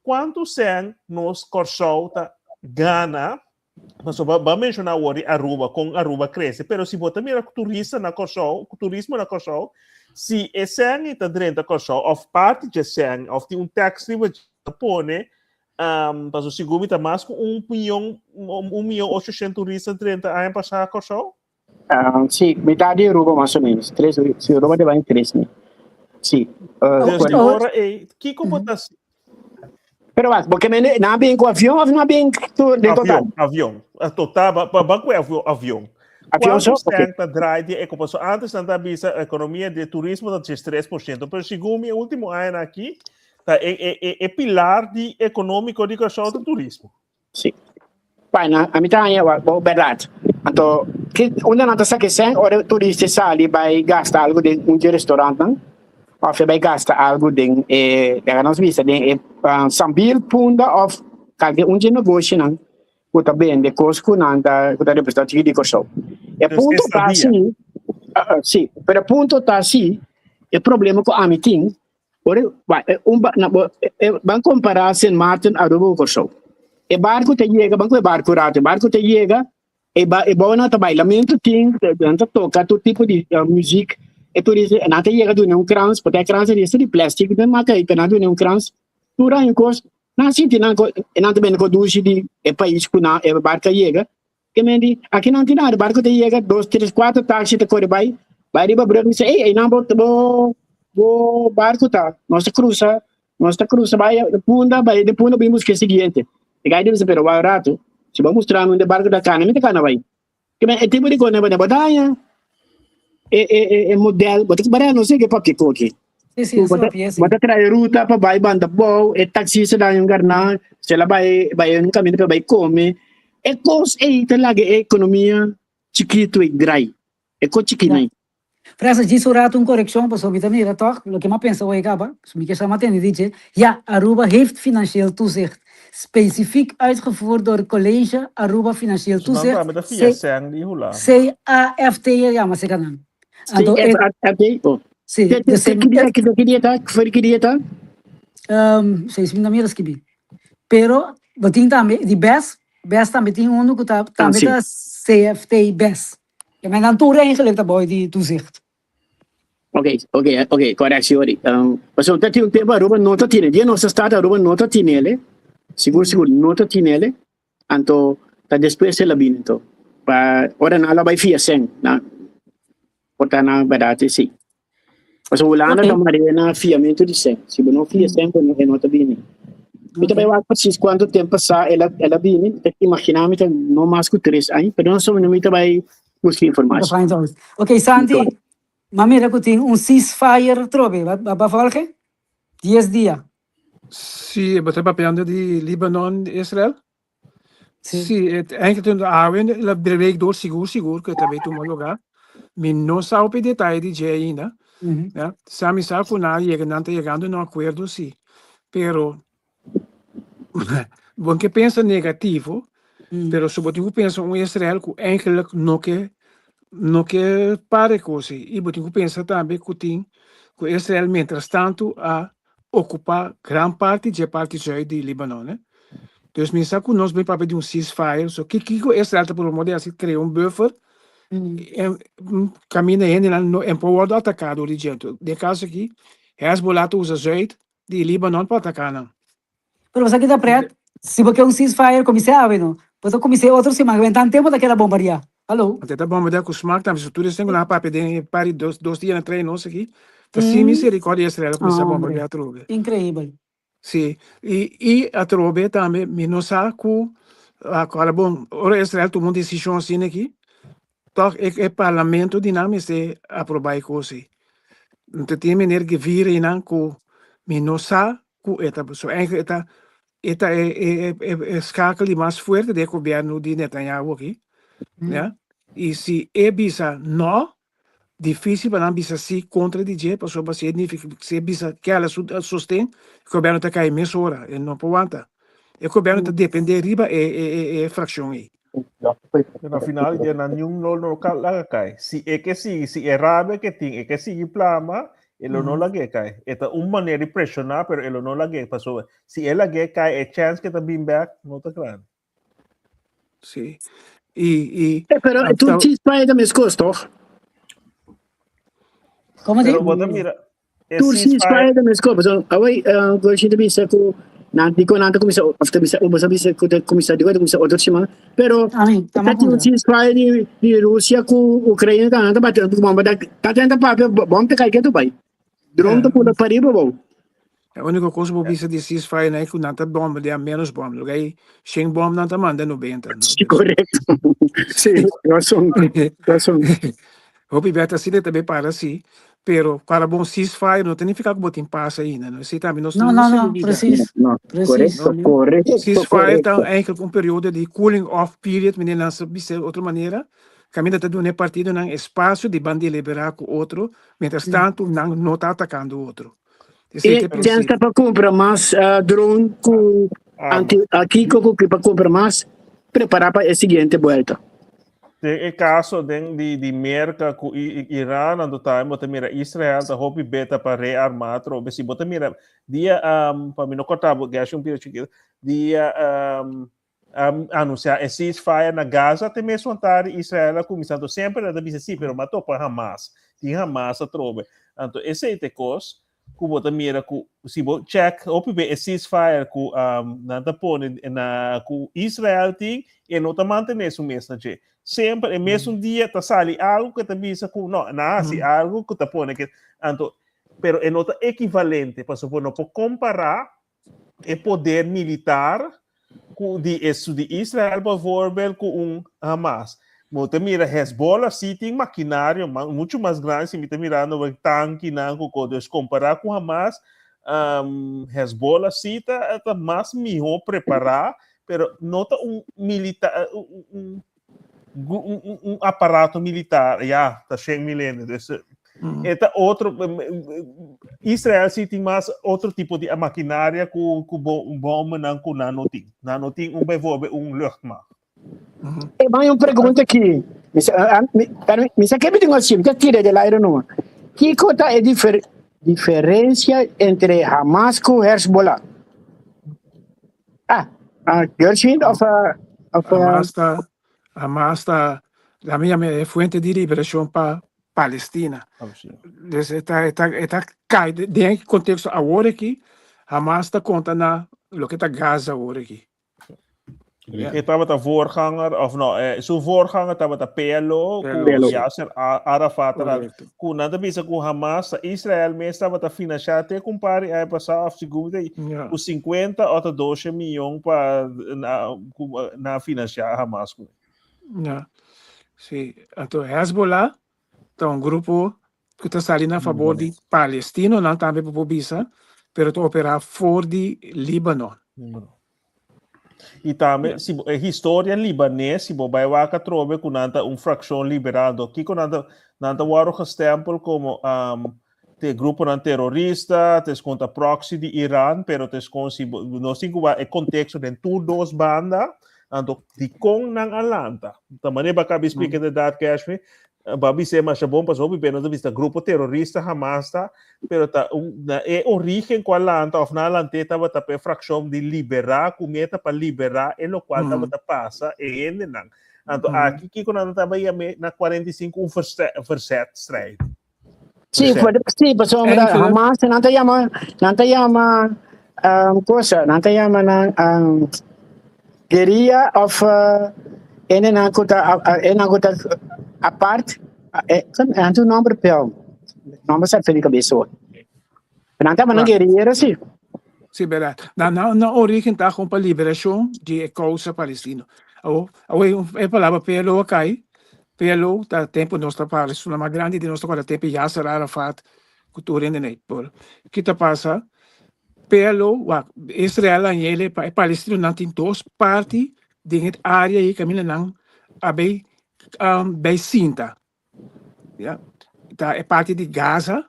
kuantu sèn nos Kòrsou ta gana? Pasobra bo a menshoná awor di Aruba, kon Aruba krese, pero si bo ta mira turista na Kòrsou, turismo na Kòrsou, si e sèn ei ta drenta Kòrsou òf parti dje sèn òf tin un tèks riba dje ta pone Um, paso sigur mi ta mas ku un miyon, un miyon ochocientos turista drenta aña pasá Kòrsou. Um, sí, mitad di Aruba mas o menos. Tres, sí, Aruba te va en tres mil. Sí. Uh, dus di ora ei, kiko bo ta... Pero wak, bo ke mende, nan a bin ku avion of nan a bin tur den total? Avion, avion. Eh, Total, ba, ba, ba ku avion, avion. Avion so? Kuantu Ok. sèn ta draai di eko? Paso antes nan ta bisa ekonomia di turismo ta 13%, pero segun mi e último añanan aki, ta e, e, e, e pilar di ekonómiko di Kòrsou ta turismo. Sí. Pai, na, a mi ta haña wak, bo bèrdat. Anto, ki, unda nan ta saka e sèn ora e turista sali bai gasta algu den un dje restaurantnan òf e bai gasta algu den e, laga nos bisa, den e Sambil, Punda òf kalke un dje negoshinan ku ta bende kos ku nan ta, ku ta representá chiki di Kòrsou. E Dus punto ta estadia. si, sí, pero e punto ta si, e problema ku ami tin Ora e un ba na bo e ban kompará Sint Maarten, Aruba ku Kòrsou. E barku ta yega, ban ku e barku ratu, e barku ta yega, e ba e bounan ta bailamentu tin, nan ta toka tur tipo di muzik, e turista nan ta yega duna un krans, pasobra e krans a di plastic, nan maka ei, pero nan duna un krans, tur aña kos, nan sinti nan ko nan ta bende ko dushi di e pais ku nan e barku a yega. Ke men di, aki nan tin nada, barku ta yega, dos, tres, kuater taxi ta kore bai, bai riba brug, mi sa, ey, einan bo, bo, bo barku ta, nos ta krusa, nos ta krusa bai Punda, bai di Punda bin buska e siguiente. E gai di bisa, pero wou ratu, si bo mustra mi unda e barku ta kana, mi ta kana bai. Ke men, e tipo di kos nan bo daña e, e, e, e model, bo ta bara no sé ke papia koki. Sí, sí, eso papia, sí. Bo ta trae ruta pa bai banda bou, e taxista da un garná, se la bai bai un caminda pa bai come. E cos ei ta laga e economia chikitu ei drai. E cos chikina ei. Fresa, djis un rato un correccion pasobra mi ta mira toch loke mi a pensa hoy caba, so mi ke sa mi a tende dice, ja, Aruba heeft financieel toezicht, specifiek uitgevoerd door College Aruba Financieel So nan Toezicht, tambe ta fia C sèn di Hulanda. CAFT e yama se kanan. Anto e CFAFT? Oh. Si, Te, dus te, e ki dia, ki dia ta? For ki dia ta? Um, seis mi no mira skibi. Pero bo tin tambe di BES, BES tambe tin uno ku ta Ah, tambe si. ta CFT BES. Ja, men dan tur eigenlijk ta bou di toezicht. Ok, ok, ok, correctie hoor. Um, pasobra ta tin un tempo Aruba no ta tine. Dia nos a start Aruba no ta tinele. Sigur, sigur, no ta tinele. Anto ta despues el a bini anto. Pa ora nan a bai fia sen, nan por ta nan bèrdat esei. Pasobra Hulanda ta Ok. marea na fiamentu di sen. Si bo no fia sen, bo no, e no ta bini. Mi ta Ok. bai wak precies kuantu tempu pasá el a, el a bini. Mi ta imaginá mi ta no mas ku tres aña, pero no so mi ta bai buska Ta informashon. find out. Ok, Santi, m'a mira ku tin un ceasefire trobe. Ba, ba, ba volge? Dies dia. Sí, bo ta papiando di Libanon, Israel? Sí. Sí, het eigenlijk toen awe la week door sigur sigur ku ta bay tuma lugar. Mi no sa hopi detaye di dje ainda. Mhm. Ja, sa mi sa ku nan yega nan ta yegando na un akuerdo sí. Pero bo ke pensa negativo, Mm. pero so bo tin ku pensa un Israel ku eigenlijk no ke no ke para e kos ei. I bo tin ku pensa tambe ku tin ku Israel mientras tanto a okupá gran parti dje parti zùit di Libanon, eh. Dus mi sa ku nos bin papia di un ceasefire, so ki kiko Israel ta proba di hasi krea un buffer en kaminda hendenan no en por wòrdu ataká dor di dje. Den kaso aki Hezbollah ta usa zùit di Libanon pa ataká nan. Pero bo sa kita pret, si bo ke un ceasefire kumins'é awe no, bo ta kumins'é otro siman, wen tan tempu ta keda bombardiá. Hallo. Anto e ta bombardiá ku smak tambe, so tur esnan ku nan a papia den e par di dos dos dianan trae nos aki, ta sin misericordia Israel a kuminsá Hombre, bombardiá atrobe. increíbel. Si, i i atrobe tambe mi no sa ku ora bon, ora Israel tuma un desishon asina aki, Tòg e e parlamento di nan mester aprobá e kos ei. Anto tin meneer Gevir einan ku mi no sa ku e ta, so eigenlijk e ta e ta e e e e skakel di mas fuerte den e gobièrnu di Netanyahu aki, ya. I si e bisa nò, difísil pa nan bisa sí kontra di dje, pasobra si e si e bisa kela su sosten, e gobièrnu ta kai mesora, e no por wanta. E gobièrnu ta dependé riba e e e e frakshon ei. Pero na final dia nan niun lo no ka laga kai. Si e ke sigui, si e rabia ke tin, e ke sigui plama, e lo no lag'é kai. E ta un manera di preshoná, pero e lo no lag'é. Pasobra si e lag'é kai, e chèns ke ta bin bèk no ta grandi. Sí. I, i, Eh, pero anto, tur ceasefire ta meskos, toch? Como di? Pero bo ta mira, E Tur ceasefire. ceasefire ta meskos, pasobra awor Gorshi ta bisa ku nan di ku nan ta kuminsá òf ta bisa bo sa bisa ku ta kuminsá di ku ta kuminsá otro siman, pero Ami, ta tama tin un puntra. ceasefire di di Rusia ku Ukraina ta nan ta bati bomba ta ta tenta papia bom ta kai ketu bai. Drone ta pula pariba abou. E úniko kos bo bisa di ceasefire na ku nan ta bombardea menos bom. Loke ei shen bom nan ta manda 90. No? Sí, korekto. Sí, rason, rason. Hopi beta asina ta be para si, pero para bon ceasefire no ta nifiká ku bo tin pas ainda, no? Esei tambe nos No, no no, se no, lubida. precies. No, Precies. korekto, korekto, Ceasefire ta korekto. eigenlijk un periodo di cooling off period, meneer nan sa bisa otro manera, kaminda ta duna e partidonan espasio di ban deliberá ku otro, mientras tantu nan no ta atakando otro. Esei E ta e chèns ta prinsipio. pa kumpra mas drone ku Arma. anti kiko ku pa kumpra mas prepará pa e siguiente buelta. Den e kaso den di di Merka ku Iran anto tambe bo ta mira Israel ta hopi beta pa rearmá atrobe. Si bo ta mira dia um, pa mi no kortá bo Gershon un pida chikitu, dia um, um, anunsiá e ceasefire na Gaza te mes tardi Israel a kuminsá. Anto semper nan ta bisa sí, pero m'a topa Hamas. Tin Hamas atrobe. Anto esei ta e kos ku bo ta mira ku si bo check hopi be e ceasefire ku um, nan ta pone na ku Israel tin e no ta mantené su mes na dje. Semper e mesun dia ta sali algo ku ta bisa ku no, nan hasi algo ku ta pone ke anto pero e no ta ekivalente pasobra bo no por kompará e poder militar ku di esu di Israel bijvoorbeeld ku un Hamas. Bo ta mira Hezbollah sí tin makinario mucho mas grandi si mi ta mirando wak tankinan ku ko. Dus kompará ku Hamas, um, Hezbollah sí ta, ta mas mihó prepará, pero no ta un militar un, un, un, un aparato militar, ja, ta shen millennia. Dus e ta otro, Israel sí tin mas otro tipo di maquinaria ku ku bommennan ku nan no tin. Nan no tin un bijvoorbeeld un luchtmacht. E vai un pregunta aki. Mi sa, mi, pero mi sa ke mi tin así, mi ta tira del aire numa. Kiko ta e difer, diferencia entre Hamas ku Hezbollah? Ah, ah, Gershwin of, uh, of uh, Hamas ta, Hamas ta, la mi yama e fuente di liberacion pa Palestina. Dus e ta, e ta, e ta kai den e contexto awor aki, Hamas ta konta na loke ta Gaza awor aki. Ja. E tabata voorganger, of no, eh, su voorganger tabata PLO, ku PLO. Yasser Arafat era, Correcto. ku nan ta bisa ku Hamas, ta Israel mes tabata financiá te ku un par di aña pasá, of segun te, Ja. ku 50 o ta 12 miyon pa na, ku, na financiá Hamas ku. Ja. Sí. Anto Hezbollah ta un grupo ku ta sali na fabor di palestinonan tambe bo por bisa, pero ta operá for di Líbano. I tambe si bo, e historia libanes, si bo bai wak atrobe ku nan ta un frakshon liberal, do kiko nan ta, nan ta wòrdu gestempel komo um, te gruponan terorista, te eskon ta proxy di Iran, pero te eskon si bo, nos tin ku wak e konteksto den tur dos banda, anto dikon nan a lanta. Ta manera bo a kaba di splika inderdaad, Cashmere, Bo a bis'é masha bon pasobra hopi bes nos ta bisa grupo terorista Hamas ta, pero ta un na e origen ku a lanta òf nan a lant'é tabata pa e frakshon di liberá ku meta pa liberá e lokual tabata pasa e hendenan. Anto aki kiko nan tabata yam'é na 45 un verzetstrijd. Sí, sí, pasobra Hamas nan ta yama nan ta yama um, cosa, nan ta yama nan um, guerilla of uh, ene nan ku ta ene nan ku ta apart, eh, nan tu nombre peor. Nombre sa feli cabeza hoor. Nan ta nan guerrillero sí. Sí, verdad. Na, na, na origen ta gewoon pa liberacion di e causa palestino. Awo, awo e palabra PLO a cai. PLO ta tempo nos ta parla, su mas grandi di nos ta corda tempo Yasser Arafat cu tur hende nei. Por, ki ta pasa? PLO, wak, Israel a yele pa e palestinonan tin dos parti den het area ei kaminda nan a bay um, bay sinta. Ja. Ta e parti di Gaza,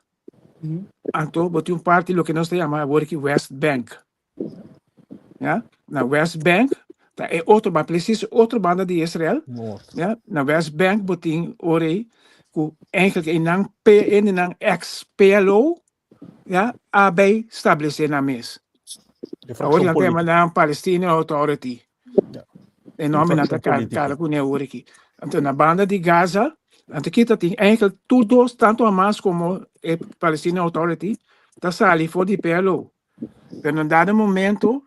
anto bo tin un parti loke nos ta yama awor aki West Bank. Ja. Na West Bank ta e otro banda, precies otro banda di Israel. Noord. Ja. Na West Bank bo tin ora ei ku eigenlijk einan P, nan ex PLO ya, a bay establece nan mes. De Awor fracción nan ta yama política. nan Palestinian Authority. Ja. E nomber nan ta fracción política. kara kuné awor aki. Anto na banda di Gaza, anto kita tin eigenlijk tur dos, tanto Hamas como e Palestinian Authority, ta sali for di PLO. Pero na dado momento,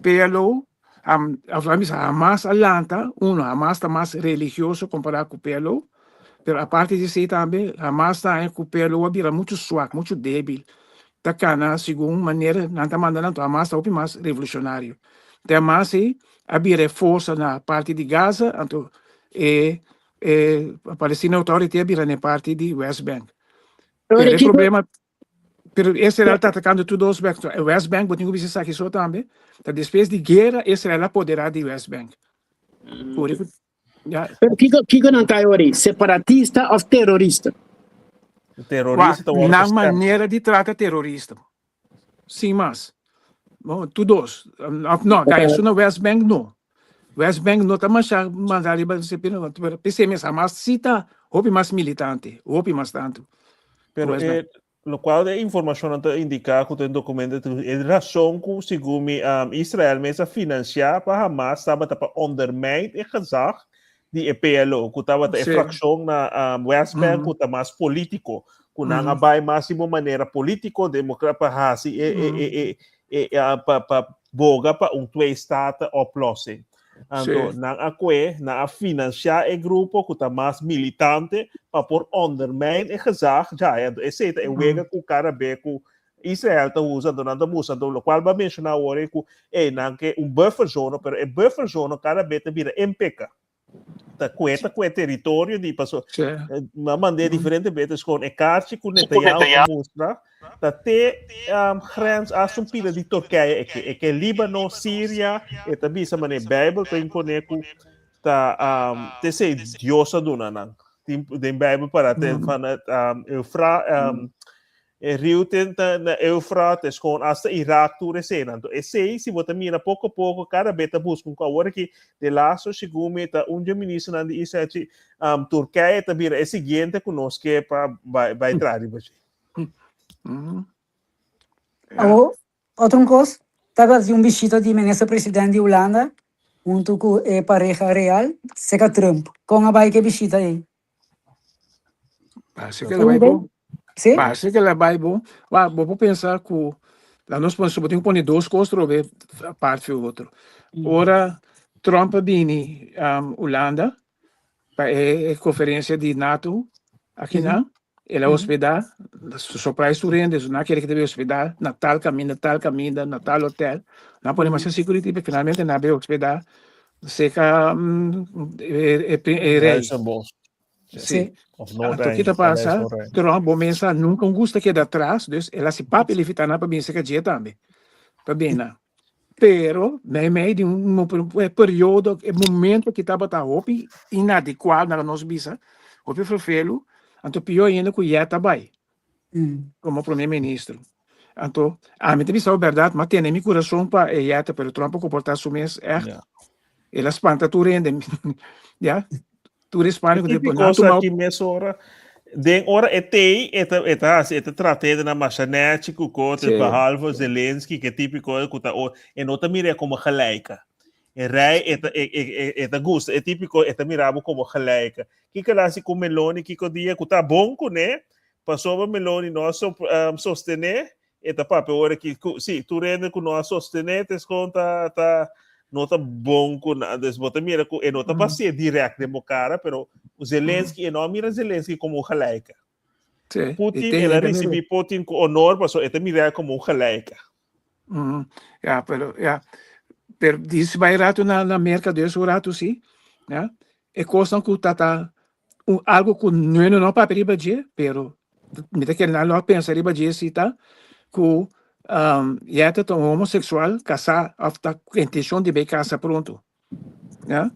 PLO, am, of laat me bisa, Hamas a lanta, uno, Hamas ta mas religioso compará ku PLO, pero aparte di esei tambe, Hamas ta haña ku PLO a bira muchu swak, muchu débil. ta kana segun manera nan ta manda nan, Hamas ta hopi mas revolucionario. Te Hamas ei a bira e forsa na parti di Gaza, anto e e Palestina Authority a bira na e parti di West Bank. Pero Pero e kiko problema, pero Israel ta atakando tur dos bank. E West Bank, bo tin ku bisa esaki so tambe, ta despues di guera Israel a podera di West Bank. Por ku ya. Pero kiko kiko nan ta ori? Separatista of terorista? Terorista ta Wak, wòrdu nan beschermd. manera di trata terorista. Sin mas. Bon, tur dos. Of no, kaya esun na West Bank no. West Bank no ta masha manda riba pero p'esei mes Hamas si ta hopi mas militante, hopi mas tantu. Pero West e, Bank. lokual e informashonnan ta indiká ku ta den dokumento e rason ku segun mi um, Israel mes a finansiá pa Hamas tabata pa ondermijn e gezag di e PLO, ku tabata e Sí. frakshon na um, West Bank Mhm. ku ta mas polítiko, ku nan a Mhm. bai mas di un manera polítiko, demokra pa hasi e, e, Mhm. e, e, e, e, a, pa, pa boga pa un twee-staten oplossing. Anto, Sí. nan a kue, nan a finansiá e grupo ku ta mas militante pa por ondermijn e gezag djai. Anto, esei ta e Mhm. wega ku kada be ku Israel ta usa, anto nan ta mustra, anto lokual bo a menshoná awor ei ku ei nan ke un bufferzone, pero e bufferzone kada be ta bira empeka. Ta kue ta kue teritorio di paso Sí. m'a mand'é Mhm. diferente betes kon e karchi ku Netanyahu a mustra ta te um, grens hasta un pida di Turkije e ke e ke Líbano, Siria, e ta bisa manera Bijbel ta imponé ku ta um, te sei Dios a duna nan. Tin den Bijbel para te Mhm. van het um, Eufra um, E riu ten ta na Eufrates, gewoon hasta Irak tur esei. Anto esei, si bo ta mira poko poko, kada be ta buska un Awor aki, de laatste segun mi ta un dje ministernan di Israel ci, um, Turkije ta bira e siguiente ku nos ke pa bai, bai traha riba dje. Mhm. Ja. Awor, otro un kos, tabata tin un bishita di minister president di Hulanda huntu ku e pareha real, seka Trump. Kon a bai ku e bishita ei? Parece que la bai bon. Sí? Parece que la bai bon. Wa, bo por pensa ku la nos pone, bo tin ku pone dos kos trobe apart fi otro. Ora Trump a bini um, Hulanda pa e, e conferencia di NATO aki nan, el a hospeda, surprise tur hende, so nan kere ke ta bai hospeda na tal kaminda, tal kaminda, na tal hotel. Nan pone masha security, pero finalmente nan a bai hospeda Seca e, e, e rey. Huizenbos. Sí. Of Anto Noordijn. kita Paleis pasa, Noordijn. Trump bo mesa nunca un gusta queda atrás, dus el hace papi levita na pa bin seca dje tambe. Pa bin na. Pero, mei mei di un, un, un periodo, e momento que tabata hopi inadecuado na nos bisa, hopi vervelu, anto pior ainda ku yeta bai. Como prome ministro. Anto, ami ta bisa bo berdad, m'a tene mi curason pa e yeta, pero Trump a comporta su mes echt. Ja. El a spanta tur hende. Ja, tur hispanico E de típico nan tuma aki mesora. Den ora e tei, e ta, e ta hasi, e ta trate de na masha nechi ku kote, Sí. behalve Zelensky, ke típico ku ta o, e no ta mira como gelijke. E rei, e ta, e, e, e, e ta gusta, e típico, e ta mira bo como gelijke. Kiko el hasi ku Meloni, kiko dia, ku ta bon kuné, Pasobra Meloni no a sostené, e ta papia ora ki ku si tur hende ku no a sostené ta eskon ta ta no ta bon ku nan. Dus bo ta mira ku e no ta basié dirèkt den bo kara, pero Zelensky e no a mira Zelensky komo un gelijke. Sí, e Putin ten el a e ta mira. risibí Putin ku honor pasobra e ta mir'é komo un gelijke. Ya, pero ya, pero di si bai rato na na Merca dus un rato si, ya, e cosnan cu ta ta un algo cu no no papia riba dje, pero mi ta kere nan lo a pensa riba dje si ta cu ya ta ta un homosexual casa of ta cu intencion di bay casa pronto. Ya,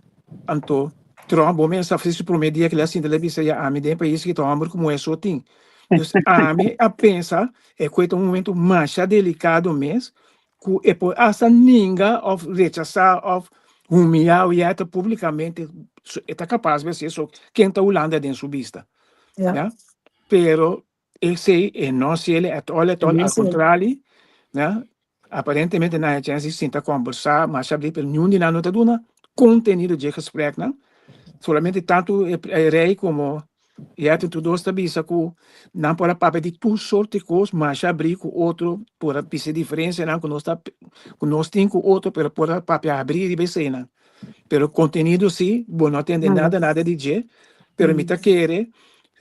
anto Trump bo mester a su prome dia ku el a sinta el a bisa ya ami den pais ki ta homber ku muher so tin. Dus ami a pensa e ku e ta un momento masha delikado mes ku e por hasta ninga of rechasa of humia Wieter publikamente e ta kapas di hasi eso ken ta Hulanda den su bista. Ya, pero Esei e no hasiel at all at all, al contrali, ya, aparentemente nan a chens di sinta combersa masha bli, pero niun di nan no ta duna contenido dje gespreknan, solamente tanto e rey como Yetty tur dos ta bisa cu nan por a papia di tur sort di cos masha abri cu otro, por a bisa diferencianan cu nos ta cu nos tin cu otro, pero por a papia abri riba eseinan. Pero contenido si, bo no a tende nada nada di dje, pero mi ta kere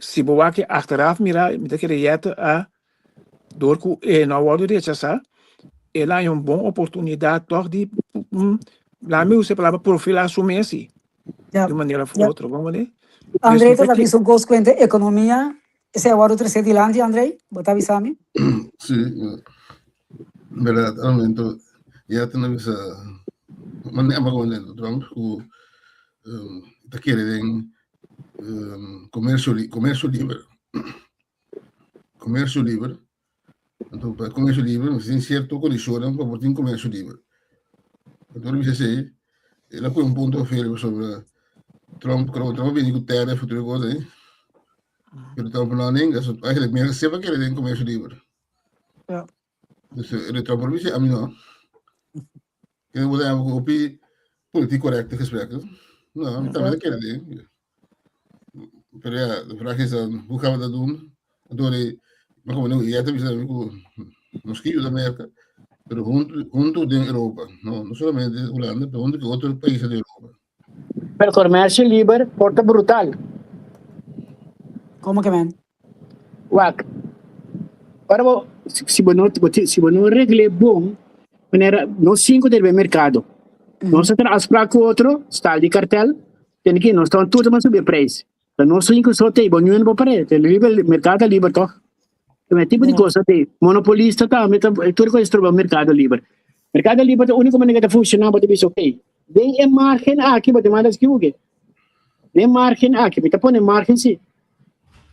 Si bo wak achteraf mira, mi ta kere yet a Dor ku e no a wòrdu rechasá, el a haña un bon oportunidat tòg di, laat mi usa e palabra, profilá su mes si, di un manera òf otro. Bon manera? André ta bisa un kos kuente ekonomia, esei a wòrdu tresé dilanti, André? Bo ta bisa mi? Sí, bèrdat, al momento ya ta na bisa, mane ama ku Trump ku ta kere den komersio komersio liber. Komersio liber. Anto pa komersio liber mester tin sierto kondishonnan pa por tin komersio liber. Anto ora bisa esei, el a pone un punto firme pasobra Trump, Trump a bini ku tariff i tur e kos ei, pero Trump no a nenga, so eigenlijk Merka semper a kere den komersio liber. Ja. Dus e Trump por bisa, ami no. Kende bo ta yama ku hopi politiek correcte gesprekken. No, ami tambe ta kere den. Pero ja, de vraag is dan, hoe gaan we dat doen? Anto di, maar como nu, ya ta bisa ku nos ke yuda Merka, pero huntu, huntu den Europa. No, no solamente Hulanda, pero huntu ku otro países di Europa. Pero comercio liber por ta brutal. Como ke men? Wak, ora bo, si bo no, si bo no regl'é bon, manera nos sinku ta riba e merkado, nos ta traha afsprak ku otro, stal di kartel, tene ki nos ta tur ta subi e preis. Ta nos sinku so t'ei, bo niun bo par'é, ta liber, merkado ta liber tòg. E tipo di kos ta t'ei. Monopolista tambe ta, tur kos ta troba merkado liber. Merkado liber ta úniko manera ku ta funshoná, bo ta bisa okey, den e margen aki bo ta manda skibi oke. Den margen aki, mi ta pone margen si.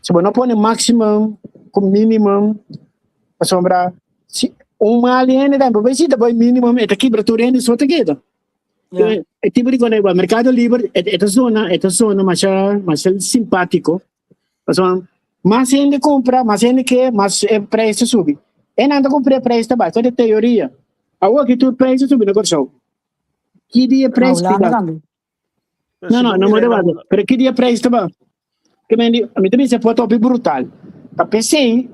Si bo no pone maximum ku minimum, pasobra si un mal hende tambe por si ta pone minimum e ta kibra tur hende so ta keda. Ja. E tipo di kos igual, merkado liber e ta zona, e ta zona masha masha simpátiko, pasobra mas hende kumpra, mas hende ke, mas e preis ta subi. E nan ta kumpra e preis ta bai, esei ta teoria. Awor aki tur preis ta subi na Kòrsou. Ki dia Na preis Hulanda tambe. Pero No, si no, bo no mira mo na debate. Pero ki dia prijs ta ba? Ke men di, mi ta bisa por topi brutal. Ta pesei,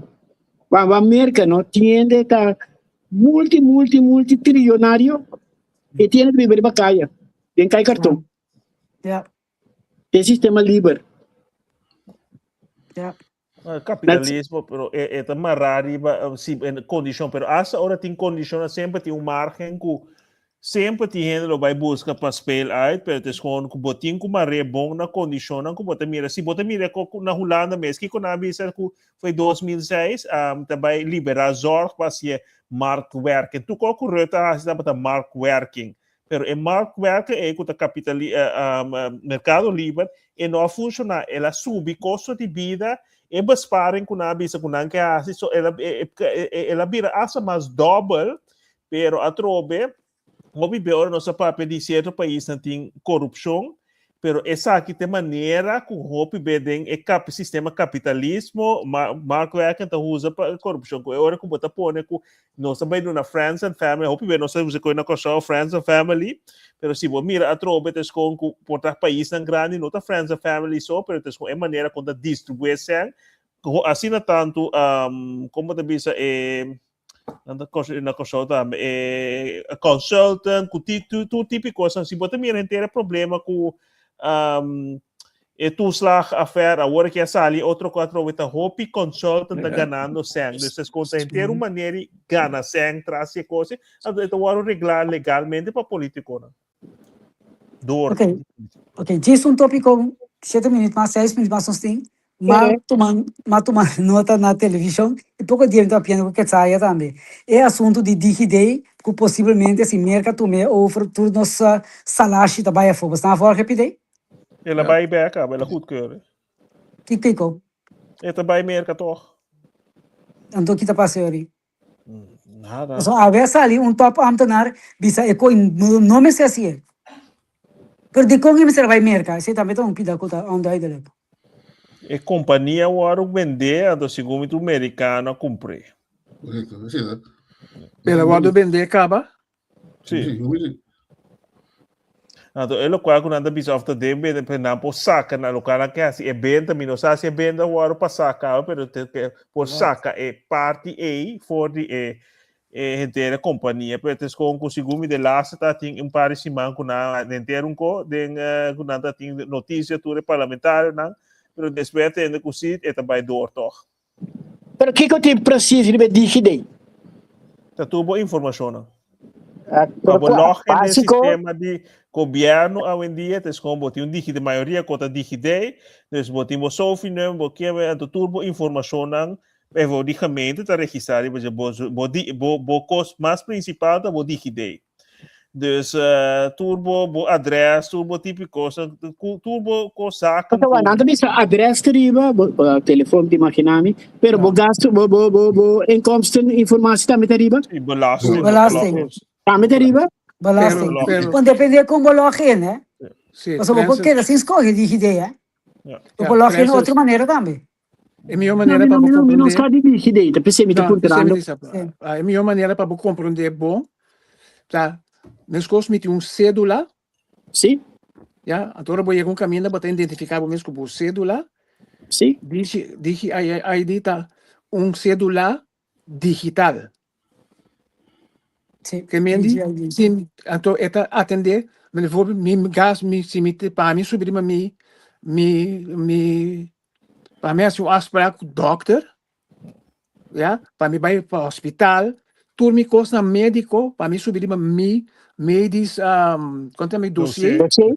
wa wa Merka no tiende ta multi multi multi trillonario e tiende ta biba riba kaya, den kai karton. Ja. Den sistema liber. Ja. Kapitalismo, pero e, e ta mará riba eh, si, en kondishon, pero hasta ora tin kondishon, semper tin un margen ku semper tin hende lo bai buska pa speel uit, pero het is gewoon ku bo tin ku maré bon na kondishonnan ku bo ta mira. Si bo ta mira ko na Hulanda mes, kiko nan a bisa ku foi 2006, um, ta bai liberá zorg pa hasié marktwerking. Tur kos ku Rutte a hasi tabata marktwerking. Pero e marktwerken ei ku ta kapitali merkado liber, e no a funshoná. El a subi kosto di bida, e besparing ku nan a bisa ku nan ke hasi, so el a el a bira asta mas dòbel, pero atrobe hopi be ora nos a papia di sierto paisnan tin korupshon, pero esaki ta e manera ku hopi be den e kap sistema kapitalismo, marktwerken ta usa pa korupshon, ku e ora ku bo ta pone ku Nos ta bai duna friends and family, hopi be nos ta usa koe na Kòrsou, friends and family, pero si bo mira atrobe ta eskon ku por ta paisnan grandi no ta friends and family so, pero ta eskon e manera kon ta distribuí e sèn, asina tantu komo ta bisa e nan ta na Kòrsou tambe e consultant ku tur tipo di kosnan, si bo ta mira henter e problema ku E toeslagaffaire awor ki a sali otro ku atrobe ta hopi consultant ta ganando sèn. Dus es kon ta henter un manera di gana sèn tras di e kos ei. Anto e ta wòrdu reglá legalmente pa politikonan. Dor. Ok, ok. Djis un tópiko, shete minüt mas, seis minüt mas nos tin. M'a tuma, m'a tuma nota na televishon i poko dia mi ta papiando ku Quetzaya tambe. E asuntu di DigiD ku posiblemente si Merka tum'é over tur nos salashi ta bai afó. Bo sta afòr gepidé? El a bai bek aba, el a goedkeuren. Ki kiko? E ta bai Merka toch? Anto ki ta pasa yori? Nada. Pasobra awe a sali un top ambtenaar bisa e koi no mester hasié. Pero dikon e mester a bai Merka? Esei tambe ta un pida ku ta onduidelijk. E kompania wòrdu bendé, anto segun mi tur merikano a kumpr'é. Korekto, esei ta. El a wòrdu bendé kaba? Sí. Sí, sí. Anto e lokual ku nan ta bisa òf ta den benta, pero nan por saka na lokual nan ke hasi e benta, mi no sa si e benta wòrdu pa saka pero te ke por saka e parti ei for di e e henter e kompania, pero te skon ku segun mi de laatste ta tin un par di siman ku nan henter un ko den ku nan ta tin notisia tur e parlamentarionan, pero despues a tende ku si e ta bai door tòg. Pero kiko tin precies riba e DigiD? Ta tur bo informashonnan. Pa bo log in den sistema di gobierno awendia, ta es gewoon bo tin un DigiD, mayoria ko ta DigiD, dus bo tin bo sofinummer, bo kieme, anto tur bo informashonnan Bijvoorbeeld di gemeente ta registra riba dje bo bo di bo bo kos mas principal ta bo DigiD. Dus uh, tur bo bo adres, tur bo tipo kos, tur bo kos zaken. Pasobra nan ta bisa adres te riba, bo, bo telefoon te imaginami, pero bo gasto, bo bo bo bo inkomsten informatie tambe ta riba? Y belasting. Belasting. Tambe ta riba? Belasting. Pero, Bon, depende con bo log in, hè. sí, Pasobra bo por Francis, keda sin scoge DigiD, hè. Ja. Bo ja, por log in Francis, otro manera tambe. E mihó No, manera mi pa no, bo mi no, mi no komprondé. sa di DigiD, ta p'esei mi ta No, p'esei mi puntrando. ta bisa. Sí. Ah, e mihó manera pa bo komprondé bon ta meskos mi tin un sédula, Sí, ya, anto ora bo yega un kaminda bo ta identifiká bo mes ku bo sédula. sí. Digi, Digi ID ta un sédula digital. Sí, Ke men di, DigiID. si, anto e ta atendé, bijvoorbeeld mi gas, mi, si mi te, pa mi subi riba mi, mi, mi Pa mi hasi un afspraak ku dokter, ya, pa mi bai pa hospital, tur mi kosnan médiko, pa mi subi riba mi medisch, um, kon ta mi dossier, Dossier.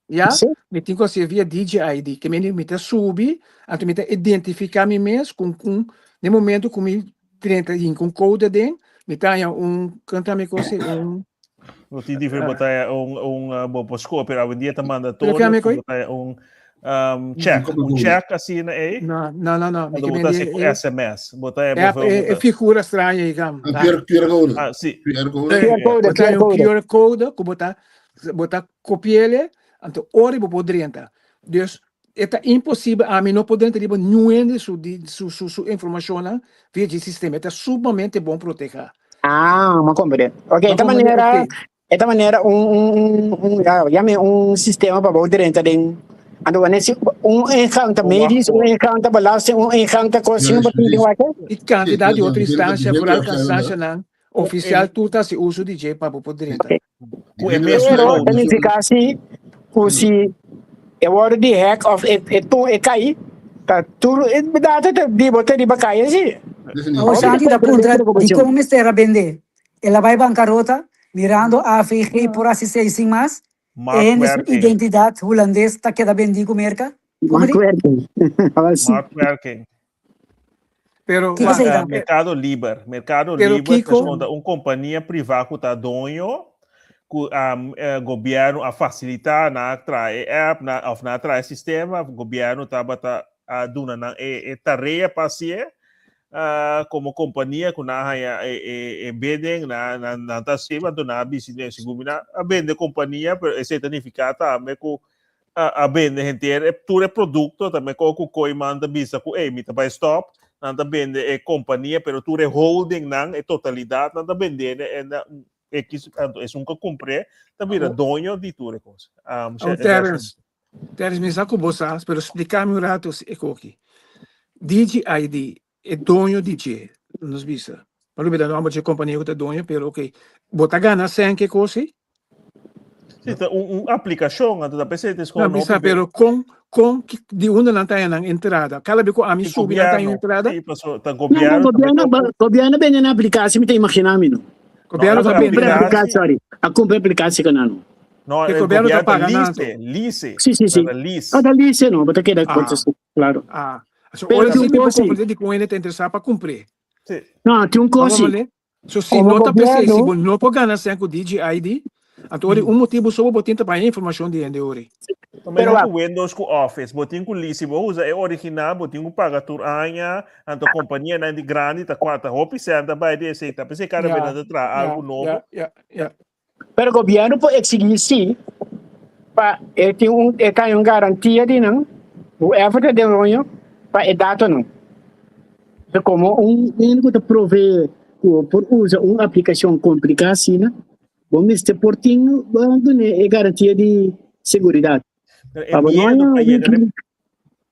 ya, Sí. mi tin ku hasi via DigiID, ke meni mi ta subi, anto mi ta identifiká mi mes ku un, den momento ku mi drenta hinka un code aden, mi ta haña un, kon ta mi kos, un No tin diferente Ah. botaya un un uh, bo por scope, pero awendia ta Pero mandatorio kami ku koi? botaya un um, check, Como un code. check asina ei. No, no, no, no. Mi Anto ke bota mende así ku e, SMS. Botaya e, bijvoorbeeld e, e bota figura straño ei kam. Een QR, QR code. Ah, sí. QR code. Eh, QR code, bota QR un code. QR code ku bota bota kopiele, anto ora bo por drenta. Dus e ta imposibel, ami no por drenta riba niun hende su di su su su informashonnan via dje sistema. E ta sumamente bon protehá. Ah, ma comprende. Ok, Ma esta comprende? manera, Ok. esta manera un, un, un, un ja, yame un sistema pa bo drenta den. Ando wanneer si un ingang ta Un medisch, un wachtwoord. ingang ta belasting, un ingang ta kos, sino Juist, bo tin precies. wak. I kantidat di otro instansha, vooral instanshanan Ku ofisial e tur ta hasi uso di dje pa bo por drenta. ku e mesun Pero code. ta nifica si cu si e wordo di hack of e e tu e cay ta tur e data ta di bo ta riba cay asi. Awor Hopi ta Shanti ta comprende puntra preocupacion. dikon mester a bende. El a bai bankarota mirando AVG por hasi sin mas. E hende su Marktwerking. identidat hulandes ta keda bendí ku Merka? Como di? Marktwerking. Awor si. Marktwerking. Pero Kiko wak, esei ta? Mercado Liber. Mercado pero Liber ta Kiko, esconda un compania priva cu ta doño cu um, eh, gobierno a facilita na trae app na of na trae sistema, gobierno tabata a duna nan e, e tarea pa hacié uh, como compania cu na haya e, e, e bidding na na na ta hacié, anto na bisi ne sigur na a bende compania, pero esei ta nifica tambe cu a, a bende henter e tur e producto tambe ko ku Kooiman ta bisa ku ey mi ta bai stop nan ta bende e compania pero tur e holding nan e totalidad nan ta bende e na X anto esun ku kumpr'é ta bira doño di tur e kos. Um, Awor Terence, Terence mi sa ku bo sa, pero splika mi un rato e koki. DigiID e doño di dje, nos bisa. Pa lubida nomber dje kompania ku ta doño, pero ok. Bo ta gana sèn ke kos ei? Sí, ta un, un aplikashon, anto ta p'esei ta No, skohe mi sa, hopi be. pero kon, kon, ki, di unda nan ta haña nan entrada? Kada be ku ami Di subi nan ta haña gobièrnu. entrada? Sí, paso ta No, no, gobièrnu ta gobièrnu, mete ba- gobièrnu bende na aplikasi, mi ta imaginá mi no. No, Gobièrnu e ta A bende kumpra nan. aplikasi, aplikasi, sorry. A kumpra aplikasi ku nan no. no, E e gobièrnu ta gobièrnu ta paga nan anto. lease, lease, Sí, sí, sí. ta lease. Ah, ta lease no, bo ta keda Ah, claro. ah. So, Pero ora tin sí un mi por kos sí. komprendé di kon hende ta interesá pa kumpr'é. Sí. No, tin un Bo kos sí. komprendé? So si Komo no ta p'esei, si gobièrnu, bo no por gana sèn ku DigiID, anto ora un motibu so bo por tin ta pa haña informashon di hende ora. Ta pero mehor wak, ku Windows ku Office. Bo tin ku lease, si bo usa e original, bo tin ku paga tur aña, anto kompanianan di grandi ta kua ta hopi sèn ta bai di esei. Ta p'esei kada bes Ya, nan ta traha ya, algu ya, nobo. ya, ya. Pero gobierno por exigí sí pa e tin un e ta un garantia di nan whoever ta den roño pa e datonan. So como un hende ku ta provee ku por usa un aplicacion complica asina, bo mester por tin bo duna e garantia di seguridad. Pero e Pa bo no miedo haña pa yega un na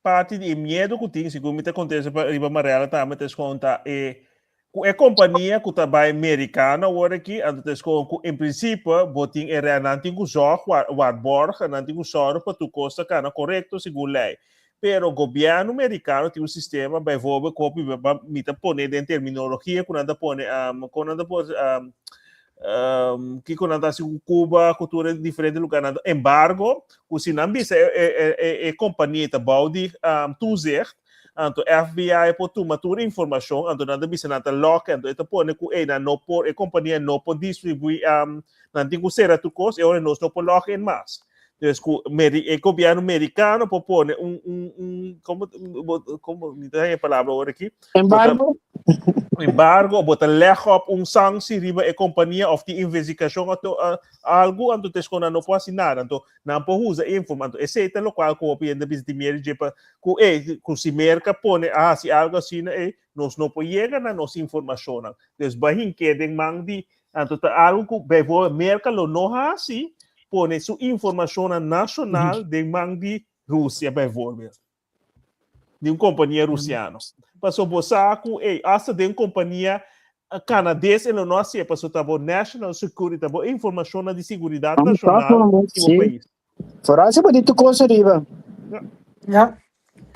parti di e miedo ku tin, segun mi ta kontesta pa riba Marella tambe, ta eskon ta e ku e kompania ku ta bai merikano awor aki, anto ta eskon ku en prinsipio bo tin e re nan tin ku zòg waarborg, nan tin ku sòru pa tur kos ta kana korekto segun lei. Pero gobièrnu merikano tin un sistema, bijvoorbeeld, ku hopi mi ta pone den terminologia ku nan ta pone, um, kon nan ta pone, um, um, kiko nan ta hasi ku Cuba, ku tur e diferente lugarnan, embargo, ku si nan bisa e, e, e, e, e kompania ta bou di um, toezicht, anto FBI por tuma tur informashon, anto nan ta bisa nan ta lock, anto e ta pone ku ei nan no por, e kompania no por distribuí, um, nan tin ku sera tur kos, e ora nos no por log in mas. Dus ku meri, e gobierno mericano por pone un, un, un, como, como, mi ta e palabra ahora aquí. Embargo. Embargo, bota leg op un sanctie riba e compania of die investigación ato, uh, algo, anto tes kona no por haci nada, anto nan por usa inform, anto ese ta lo cual ku hopi hende bisa di meri jepa, ku e, ku si Merca pone a haci algo asina, e, nos no por yega na nos informacionnan. Dus bahin keden man di Anto ta algo ku bijvoorbeeld Merka lo no hasi, pone su informashonnan nashonal den man di Rusia bijvoorbeeld. Di un kompania rusiano. Paso bo sa ku ey, hasta den kompania kanades e lo no hasié, paso ta bo national security, ta bo informashonnan di seguridat nashonal di bo pais. Vooral si bo di tur kos ariba. Ya.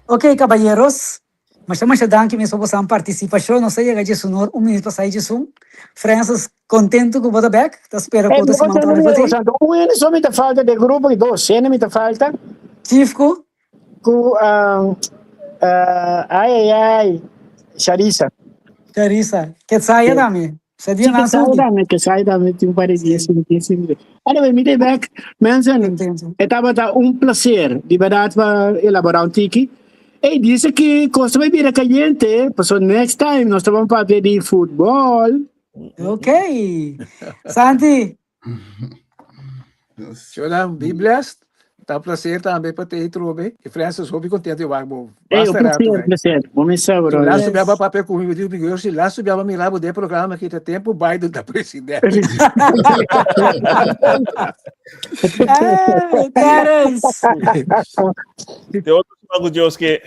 Ok, caballeros. Masha masha danki mes pa bosan partisipashon. Nos a yega djesunor un minut pasá djesun. Francis, kontentu ku bo ta bèk. Ta spera ku otro siman ta riba ti. Un hende so mi ta falta den grupo i dos hende mi ta falta. Chief ku? Ku ai ai ai Sharisa. Sharisa. Ketsaya tambe. Sa dia nan subi. Dame, que sai dame, tin un par de dia sin, dia sin. Anyway, mi te back. Mensen, e tabata un placer, di verdad, pa elabora un tiki. Hey, dice que cosa vai bira caliente, so next time nos ta papia di futbol. Ok. Santi. Shonan, be blessed. Ta un placer tambe pa te trobe. E Francis, hopi contento di wak bo. Hey, un Basta rato, placer, guy. placer. Bo me sa, bro. Laatste biaba papia ku mi, digo, mi si laatste biaba mira bo de programa ki ta tempo Biden ta presidente. Hey, Terence. Te otro siman ku Dios ke.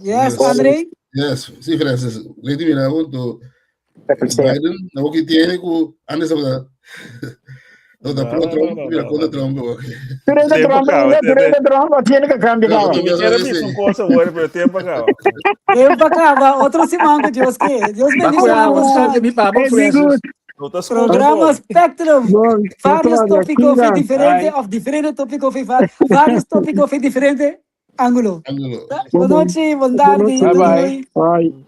Yes, André. Yes, sí, Francis. Lady mira, junto Biden, no que tiene ku antes tabata tabata pro Trump, mira contra Trump. Pero de Tempo Trump, acaba, pero de Trump, tiene que cambiar. No, Mi quiero bisa un cosa bueno, pero tempo acaba. Tempo acaba. Otro siman ku Dios ke. Dios bendiciona Bakura, boso. mi papa Hey, Francis. good. No ta escucha Programa bon. Spectrum. Bon, Varios otro, tópicos cuida. diferente Bye. of diferente tópicos varios tópicos diferente ángulo. Ángulo. Buenas noches, buenas tardes. Bye Doei bye. doei. Bye.